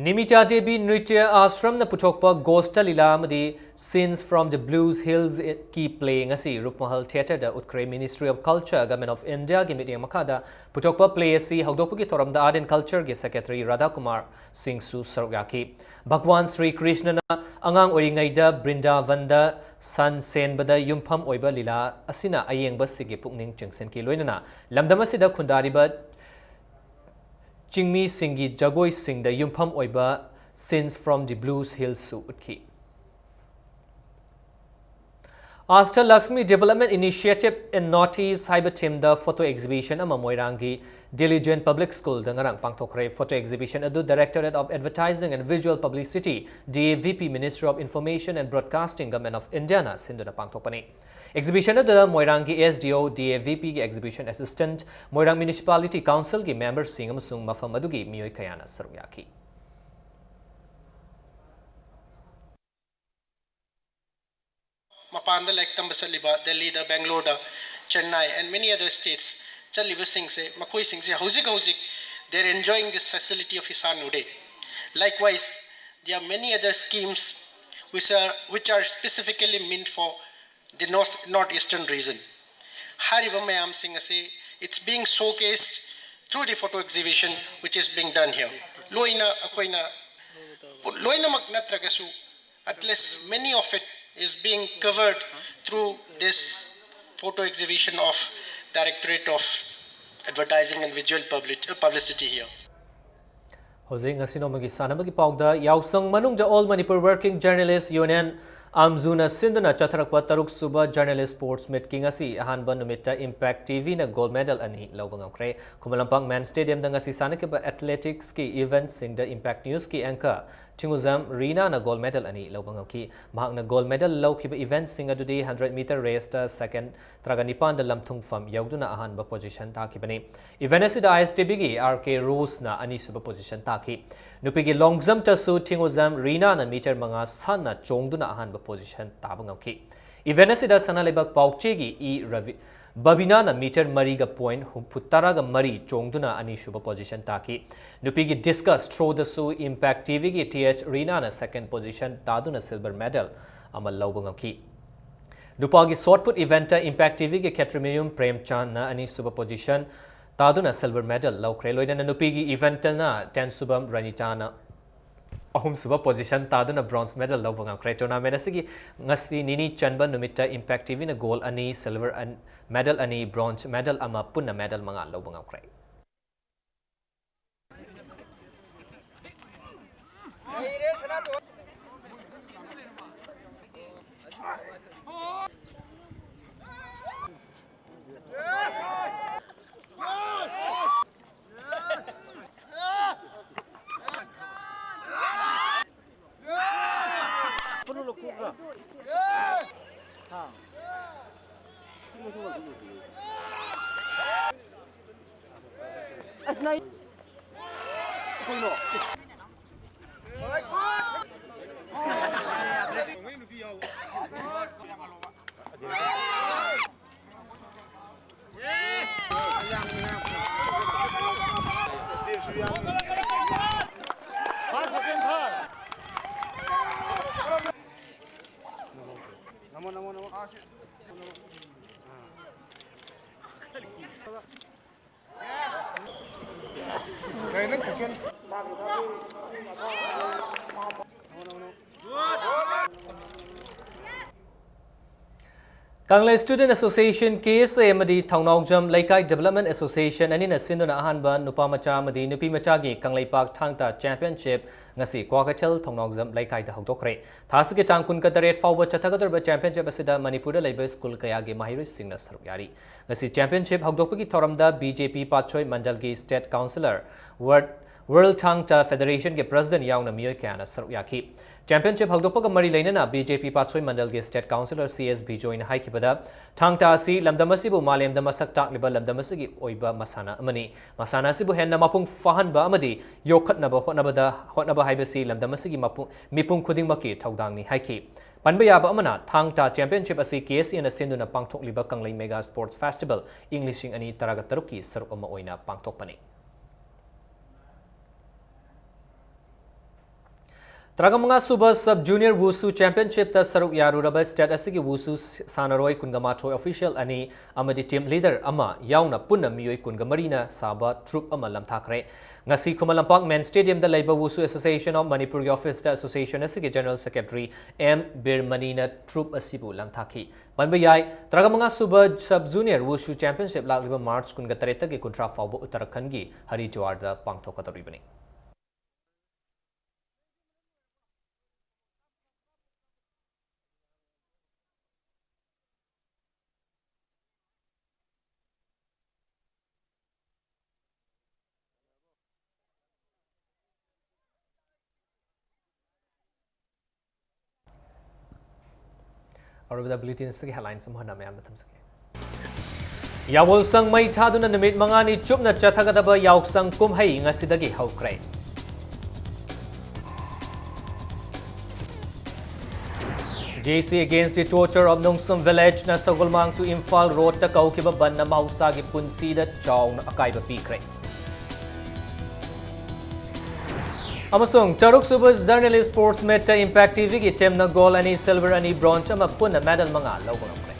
ꯅꯤꯃꯤꯇꯥ ꯗꯦꯕꯤ ꯅ꯭ꯔꯤꯇ꯭ꯌ ꯑꯥꯁ꯭ꯔꯝꯅ ꯄꯨꯊꯣꯛꯄ ꯒꯣꯁꯇ ꯂꯤꯂꯥ ꯑꯃꯗꯤ Scenes from the Blues Hills ꯀꯤ play ꯉꯁꯤ ꯔꯨꯞꯃꯍꯜ Theatre the ꯎꯠꯈ꯭ꯔꯦ꯫ Ministry of Culture, Government of India ꯒꯤ ꯃꯤꯠꯌꯦꯡ ꯃꯈꯥꯗ ꯄꯨꯊꯣꯛꯄ play ꯑꯁꯤ ꯍꯧꯗꯣꯛꯄꯒꯤ ꯊꯧꯔꯝꯗ Art and Culture ꯒꯤ Secretary ꯔꯥꯙꯥ ꯀꯨꯃꯥꯔ ꯁꯤꯡꯁꯨ ꯁꯔꯨꯛ ꯌꯥꯈꯤ꯫ ꯚꯒꯋꯥꯟ ꯁ꯭ꯔꯤ ꯀ꯭ꯔꯤꯁꯅꯅ ꯑꯉꯥꯡ ꯑꯣꯏꯔꯤꯉꯩꯗ ꯕ꯭ꯔꯤꯟꯗꯥꯕꯟꯗ ꯁꯟ ꯁꯦꯟꯕꯗ ꯌꯨꯝꯐꯝ ꯑꯣꯏꯕ ꯂꯤꯂꯥ ꯑꯁꯤꯅ ꯑꯌꯦꯡꯕꯁꯤꯡꯒꯤ ꯄꯨꯛꯅꯤꯡ ꯆꯤꯡꯁꯤꯟꯈꯤ꯫ ꯂꯣꯏꯅꯅ ꯂꯝꯗꯝ ꯑꯁꯤꯗ ꯈꯨꯟꯗꯥꯔꯤꯕ ꯆꯤꯡꯃꯤꯁꯤꯡꯒꯤ ꯖꯒꯣꯏꯁꯤꯡꯗ ꯌꯨꯝꯐꯝ ꯑꯣꯏꯕ Scenes from the Blues Hills ꯁꯨ ꯎꯠꯈꯤ꯫ Ashtalakshmi Development Initiative in North East ꯍꯥꯏꯕ theme ꯗ photo exhibition ꯑꯃ ꯃꯣꯏꯔꯥꯡꯒꯤ Diligent Public School ꯗ ꯉꯔꯥꯡ ꯄꯥꯡꯊꯣꯛꯈ꯭ꯔꯦ꯫ Photo exhibition ꯑꯗꯨ Directorate of Advertising and Visual Publicity, D A V P, Ministry of Information and Broadcasting, Government of India ꯅ ꯁꯤꯟꯗꯨꯅ ꯄꯥꯡꯊꯣꯛꯄꯅꯤ꯫ Exhibition ꯑꯗꯨꯗ ꯃꯣꯏꯔꯥꯡꯒꯤ S D O, D A V P ꯒꯤ Exhibition Assistant, ꯃꯣꯏꯔꯥꯡ Municipality Council ꯒꯤ member ꯁꯤꯡ ꯑꯃꯁꯨꯡ ꯃꯐꯝ ꯑꯗꯨꯒꯤ ꯃꯤꯑꯣꯏ ꯀꯌꯥꯅ ꯁꯔꯨꯛ ꯌꯥꯈꯤ꯫ ꯃꯄꯥꯟꯗ ꯂꯥꯏꯔꯤꯛ ꯇꯝꯕ ꯆꯠꯂꯤꯕ ꯗꯦꯜꯂꯤꯗ, ꯕꯦꯡꯒ꯭ꯂꯣꯔꯗ, Chennai and many other states ꯆꯠꯂꯤꯕꯁꯤꯡꯁꯦ, ꯃꯈꯣꯏꯁꯤꯡꯁꯦ ꯍꯧꯖꯤꯛ ꯍꯧꯖꯤꯛ they are enjoying this facility of Ihsaan Uday. Likewise, There are many other schemes which are, which are specifically meant for the North, Northeastern region. ꯍꯥꯏꯔꯤꯕ ꯃꯌꯥꯝꯁꯤꯡ ꯑꯁꯤ, it's being showcased through the photo exhibition which is being done here. ꯂꯣꯏꯅ ꯑꯩꯈꯣꯏꯅ, ꯂꯣꯏꯅꯃꯛ ꯅꯠꯇ꯭ꯔꯒꯁꯨ, at least many of it is being covered through this photo exhibition of Directorate of Advertising and Visual Public-, uh, Publicity here. ꯍꯧꯖꯤꯛ ꯉꯁꯤ ꯅꯣꯡꯃꯒꯤ ꯁꯥꯟꯅꯕꯒꯤ ꯄꯥꯎꯗ ꯌꯥꯎꯁꯪ ꯃꯅꯨꯡꯗ All Manipur Working Journalist Union, ꯑꯥꯝꯖꯨꯅ ꯁꯤꯟꯗꯨꯅ ꯆꯠꯊꯔꯛꯄ ꯇꯔꯨꯛ ꯁꯨꯕ Journalist Sports Meetꯀꯤ ꯉꯁꯤ ꯑꯍꯥꯟꯕ ꯅꯨꯃꯤꯠꯇ Impact TVꯅ gold medal ꯑꯅꯤ ꯂꯧꯕ ꯉꯝꯈ꯭ꯔꯦ꯫ ꯈꯨꯃꯟ ꯂꯝꯄꯥꯛ Men's Stadiumꯗ ꯉꯁꯤ ꯁꯥꯟꯅꯈꯤꯕ athleticsꯀꯤ eventꯁꯤꯡꯗ Impact Newsꯀꯤ anchor ꯊꯤꯡꯉꯨꯖꯝ ꯔꯤꯅꯥꯅ gold medal ꯑꯅꯤ ꯂꯧꯕ ꯉꯝꯈꯤ꯫ ꯃꯍꯥꯛꯅ gold medal ꯂꯧꯈꯤꯕ eventꯁꯤꯡ ꯑꯗꯨꯗꯤ hundred meter raceꯇ second ꯇꯔꯥꯒ ꯅꯤꯄꯥꯟꯗ ꯂꯝꯊꯨꯡꯐꯝ ꯌꯧꯗꯨꯅ ꯑꯍꯥꯟꯕ position ꯇꯥꯈꯤꯕꯅꯤ꯫ Event ꯑꯁꯤꯗ ISTVꯒꯤ RK Roseꯅ ꯑꯅꯤꯁꯨꯕ position ꯇꯥꯈꯤ꯫ ꯅꯨꯄꯤꯒꯤ long jumpꯇꯁꯨ ꯊꯤꯡꯉꯨꯖꯝ ꯔꯤꯅꯥꯅ meter ꯃꯉꯥ ꯁꯥꯟꯅ ꯆꯣꯡꯗꯨꯅ ꯑꯍꯥꯟꯕ position ꯇꯥꯕ ꯉꯝꯈꯤ꯫ Event ꯑꯁꯤꯗ ꯁꯅꯥ ꯂꯩꯕꯥꯛ ꯄꯥꯎꯆꯦꯒꯤ ꯏ ꯔꯕꯤ, ꯕꯕꯤꯅꯥꯅ meter ꯃꯔꯤꯒ point ꯍꯨꯝꯐꯨ ꯇꯔꯥꯒ ꯃꯔꯤ ꯆꯣꯡꯗꯨꯅ ꯑꯅꯤꯁꯨꯕ position ꯇꯥꯈꯤ꯫ ꯅꯨꯄꯤꯒꯤ discus throwꯗꯁꯨ Impact TVꯒꯤ TH ꯔꯤꯅꯥꯅ second position ꯇꯥꯗꯨꯅ silver medal ꯑꯃ ꯂꯧꯕ ꯉꯝꯈꯤ꯫ ꯅꯨꯄꯥꯒꯤ shot put eventꯇ Impact TVꯒꯤ ꯈꯦꯇ꯭ꯔꯤꯃꯌꯨꯝ ꯄ꯭ꯔꯦꯝꯆꯥꯟꯅ ꯑꯅꯤꯁꯨꯕ position ꯇꯥꯗꯨꯅ silver medal ꯂꯧꯈ꯭ꯔꯦ꯫ ꯂꯣꯏꯅꯅ ꯅꯨꯄꯤꯒꯤ eventꯇꯅ ꯇꯦꯟꯁꯨꯕꯝ ꯔꯅꯤꯇꯥꯅ ꯑꯍꯨꯝꯁꯨꯕ position ꯇꯥꯗꯨꯅ bronze medal ꯂꯧꯕ ꯉꯝꯈ꯭ꯔꯦ꯫ Tournament ꯑꯁꯤꯒꯤ ꯉꯁꯤ ꯅꯤꯅꯤ ꯆꯟꯕ ꯅꯨꯃꯤꯠꯇ Impact TVꯅ gold ꯑꯅꯤ, silver ꯑꯟ-, medal ꯑꯅꯤ, bronze medal ꯑꯃ, ꯄꯨꯟꯅ medal ꯃꯉꯥ ꯂꯧꯕ ꯉꯝꯈ꯭ꯔꯦ꯫ First, second, third. ꯀꯪꯂꯩ Student Association, K S A, ꯑꯃꯗꯤ ꯊꯧꯅꯥꯎꯖꯝ ꯂꯩꯀꯥꯏ Development Association ꯑꯅꯤꯅ ꯁꯤꯟꯗꯨꯅ ꯑꯍꯥꯟꯕ ꯅꯨꯄꯥ ꯃꯆꯥ ꯑꯃꯗꯤ ꯅꯨꯄꯤ ꯃꯆꯥꯒꯤ ꯀꯪꯂꯩꯄꯥꯛ ꯊꯥꯡ ꯇꯥ Championship ꯉꯁꯤ ꯀ꯭ꯋꯥꯀꯩꯊꯦꯜ ꯊꯧꯅꯥꯎꯖꯝ ꯂꯩꯀꯥꯏꯗ ꯍꯧꯗꯣꯛꯈ꯭ꯔꯦ꯫ ꯊꯥ ꯑꯁꯤꯒꯤ ꯇꯥꯡ ꯀꯨꯟꯒ ꯇꯔꯦꯠ ꯐꯥꯎꯕ ꯆꯠꯊꯒꯗꯧꯔꯤꯕ Championship ꯑꯁꯤꯗ ꯃꯅꯤꯄꯨꯔꯗ ꯂꯩꯕ school ꯀꯌꯥꯒꯤ ꯃꯍꯩꯔꯣꯏꯁꯤꯡꯅ ꯁꯔꯨꯛ ꯌꯥꯔꯤ꯫ ꯉꯁꯤ Championship ꯍꯧꯗꯣꯛꯄꯒꯤ ꯊꯧꯔꯝꯗ B J P ꯄꯥꯠꯁꯣꯏ ꯃꯟꯗꯜꯒꯤ State Councillor, World, World ꯊꯥꯡ ꯇꯥ Federation ꯒꯤ President ꯌꯥꯎꯅ ꯃꯤꯑꯣꯏ ꯀꯌꯥꯅ ꯁꯔꯨꯛ ꯌꯥꯈꯤ꯫ Championship ꯍꯧꯗꯣꯛꯄꯒ ꯃꯔꯤ ꯂꯩꯅꯅ B J P ꯄꯥꯠꯁꯣꯏ ꯃꯟꯗꯜꯒꯤ State Councillor C S ꯕꯤꯖꯣꯏꯅ ꯍꯥꯏꯈꯤꯕꯗ, ꯊꯥꯡ ꯇꯥ ꯑꯁꯤ ꯂꯝꯗꯝ ꯑꯁꯤꯕꯨ ꯃꯥꯂꯦꯝꯗ ꯃꯁꯛ ꯇꯥꯛꯂꯤꯕ ꯂꯝꯗꯝ ꯑꯁꯤꯒꯤ ꯑꯣꯏꯕ ꯃꯁꯥꯟꯅ ꯑꯃꯅꯤ꯫ ꯃꯁꯥꯟꯅ ꯑꯁꯤꯕꯨ ꯍꯦꯟꯅ ꯃꯄꯨꯡ ꯐꯥꯍꯟꯕ ꯑꯃꯗꯤ ꯌꯣꯛꯈꯠꯅꯕ ꯍꯣꯠꯅꯕꯗ, ꯍꯣꯠꯅꯕ ꯍꯥꯏꯕꯁꯤ ꯂꯝꯗꯝ ꯑꯁꯤꯒꯤ ꯃꯄꯨ-, ꯃꯤꯄꯨꯝ ꯈꯨꯗꯤꯡꯃꯛꯀꯤ ꯊꯧꯗꯥꯡꯅꯤ ꯍꯥꯏꯈꯤ꯫ ꯄꯟꯕ ꯌꯥꯕ ꯑꯃꯅ, ꯊꯥꯡ ꯇꯥ Championship ꯑꯁꯤ K S A ꯅ ꯁꯤꯟꯗꯨꯅ ꯄꯥꯡꯊꯣꯛꯂꯤꯕ ꯀꯪꯂꯩ Mega Sports Festival ꯏꯪ ꯂꯤꯁꯤꯡ ꯑꯅꯤ ꯇꯔꯥꯒ ꯇꯔꯨꯛꯀꯤ ꯁꯔꯨꯛ ꯑꯃ ꯑꯣꯏꯅ ꯄꯥꯡꯊꯣꯛꯄꯅꯤ꯫ ꯇꯔꯥꯃꯉꯥ ꯁꯨꯕ Sub Junior Wushu Championship ꯇ ꯁꯔꯨꯛ ꯌꯥꯔꯨꯔꯕ state ꯑꯁꯤꯒꯤ Wushu ꯁꯥꯟꯅꯔꯣꯏ ꯀꯨꯟꯃꯥꯊꯣꯏ, official ꯑꯅꯤ ꯑꯃꯗꯤ team leader ꯑꯃ ꯌꯥꯎꯅ ꯄꯨꯟꯅ ꯃꯤꯑꯣꯏ ꯀꯨꯟꯃꯔꯤꯅ ꯁꯥꯕ troupe ꯑꯃ ꯂꯝꯊꯥꯈ꯭ꯔꯦ꯫ ꯉꯁꯤ ꯈꯨꯃꯟ ꯂꯝꯄꯥꯛ Main Stadium ꯗ ꯂꯩꯕ Wushu Association of Manipur ꯒꯤ office ꯇ association ꯑꯁꯤꯒꯤ General Secretary M ꯕꯤꯔꯃꯅꯤꯅ troupe ꯑꯁꯤꯕꯨ ꯂꯝꯊꯥꯈꯤ꯫ ꯄꯟꯕ ꯌꯥꯏ, ꯇꯔꯥꯃꯉꯥ ꯁꯨꯕ Sub Junior Wushu Championship ꯂꯥꯛꯂꯤꯕ March ꯀꯨꯟꯒ ꯇꯔꯦꯠꯇꯒꯤ ꯀꯨꯟꯊ꯭ꯔꯥ ꯐꯥꯎꯕ ꯎꯠꯇꯔꯥꯈꯟꯒꯤ ꯍꯔꯤꯗ꯭ꯋꯥꯔꯗ ꯄꯥꯡꯊꯣꯛꯀꯗꯧꯔꯤꯕꯅꯤ꯫ ꯑꯔꯣꯏꯕꯗ bulletin ꯑꯁꯤꯒꯤ headlines ꯑꯃꯨꯛ ꯍꯟꯅ ꯃꯌꯥꯝꯗ ꯊꯝꯖꯒꯦ꯫ ꯌꯥꯑꯣꯜꯁꯪ ꯃꯩ ꯊꯥꯗꯨꯅ ꯅꯨꯃꯤꯠ ꯃꯉꯥꯅꯤ ꯆꯨꯞꯅ ꯆꯠꯊꯒꯗꯕ ꯌꯥꯎꯁꯪ ꯀꯨꯝꯍꯩ ꯉꯁꯤꯗꯒꯤ ꯍꯧꯈ꯭ꯔꯦ꯫ J C against the torture of Nungsum village ꯅ ꯁꯒꯣꯜꯃꯥꯡ to ꯏꯝꯐꯥꯜ road ꯇ ꯀꯧꯈꯤꯕ ꯕꯟꯅ ꯃꯍꯧꯁꯥꯒꯤ ꯄꯨꯟꯁꯤꯗ ꯆꯥꯎꯅ ꯑꯀꯥꯏꯕ ꯄꯤꯈ꯭ꯔꯦ꯫ ꯑꯃꯁꯨꯡ ꯇꯔꯨꯛꯁꯨꯕ Journalist Sports Meetꯇ Impact TVꯒꯤ teamꯅ gold ꯑꯅꯤ, silver ꯑꯅꯤ, bronze ꯑꯃ, ꯄꯨꯟꯅ medal ꯃꯉꯥ ꯂꯧꯕ ꯉꯝꯈ꯭ꯔꯦ꯫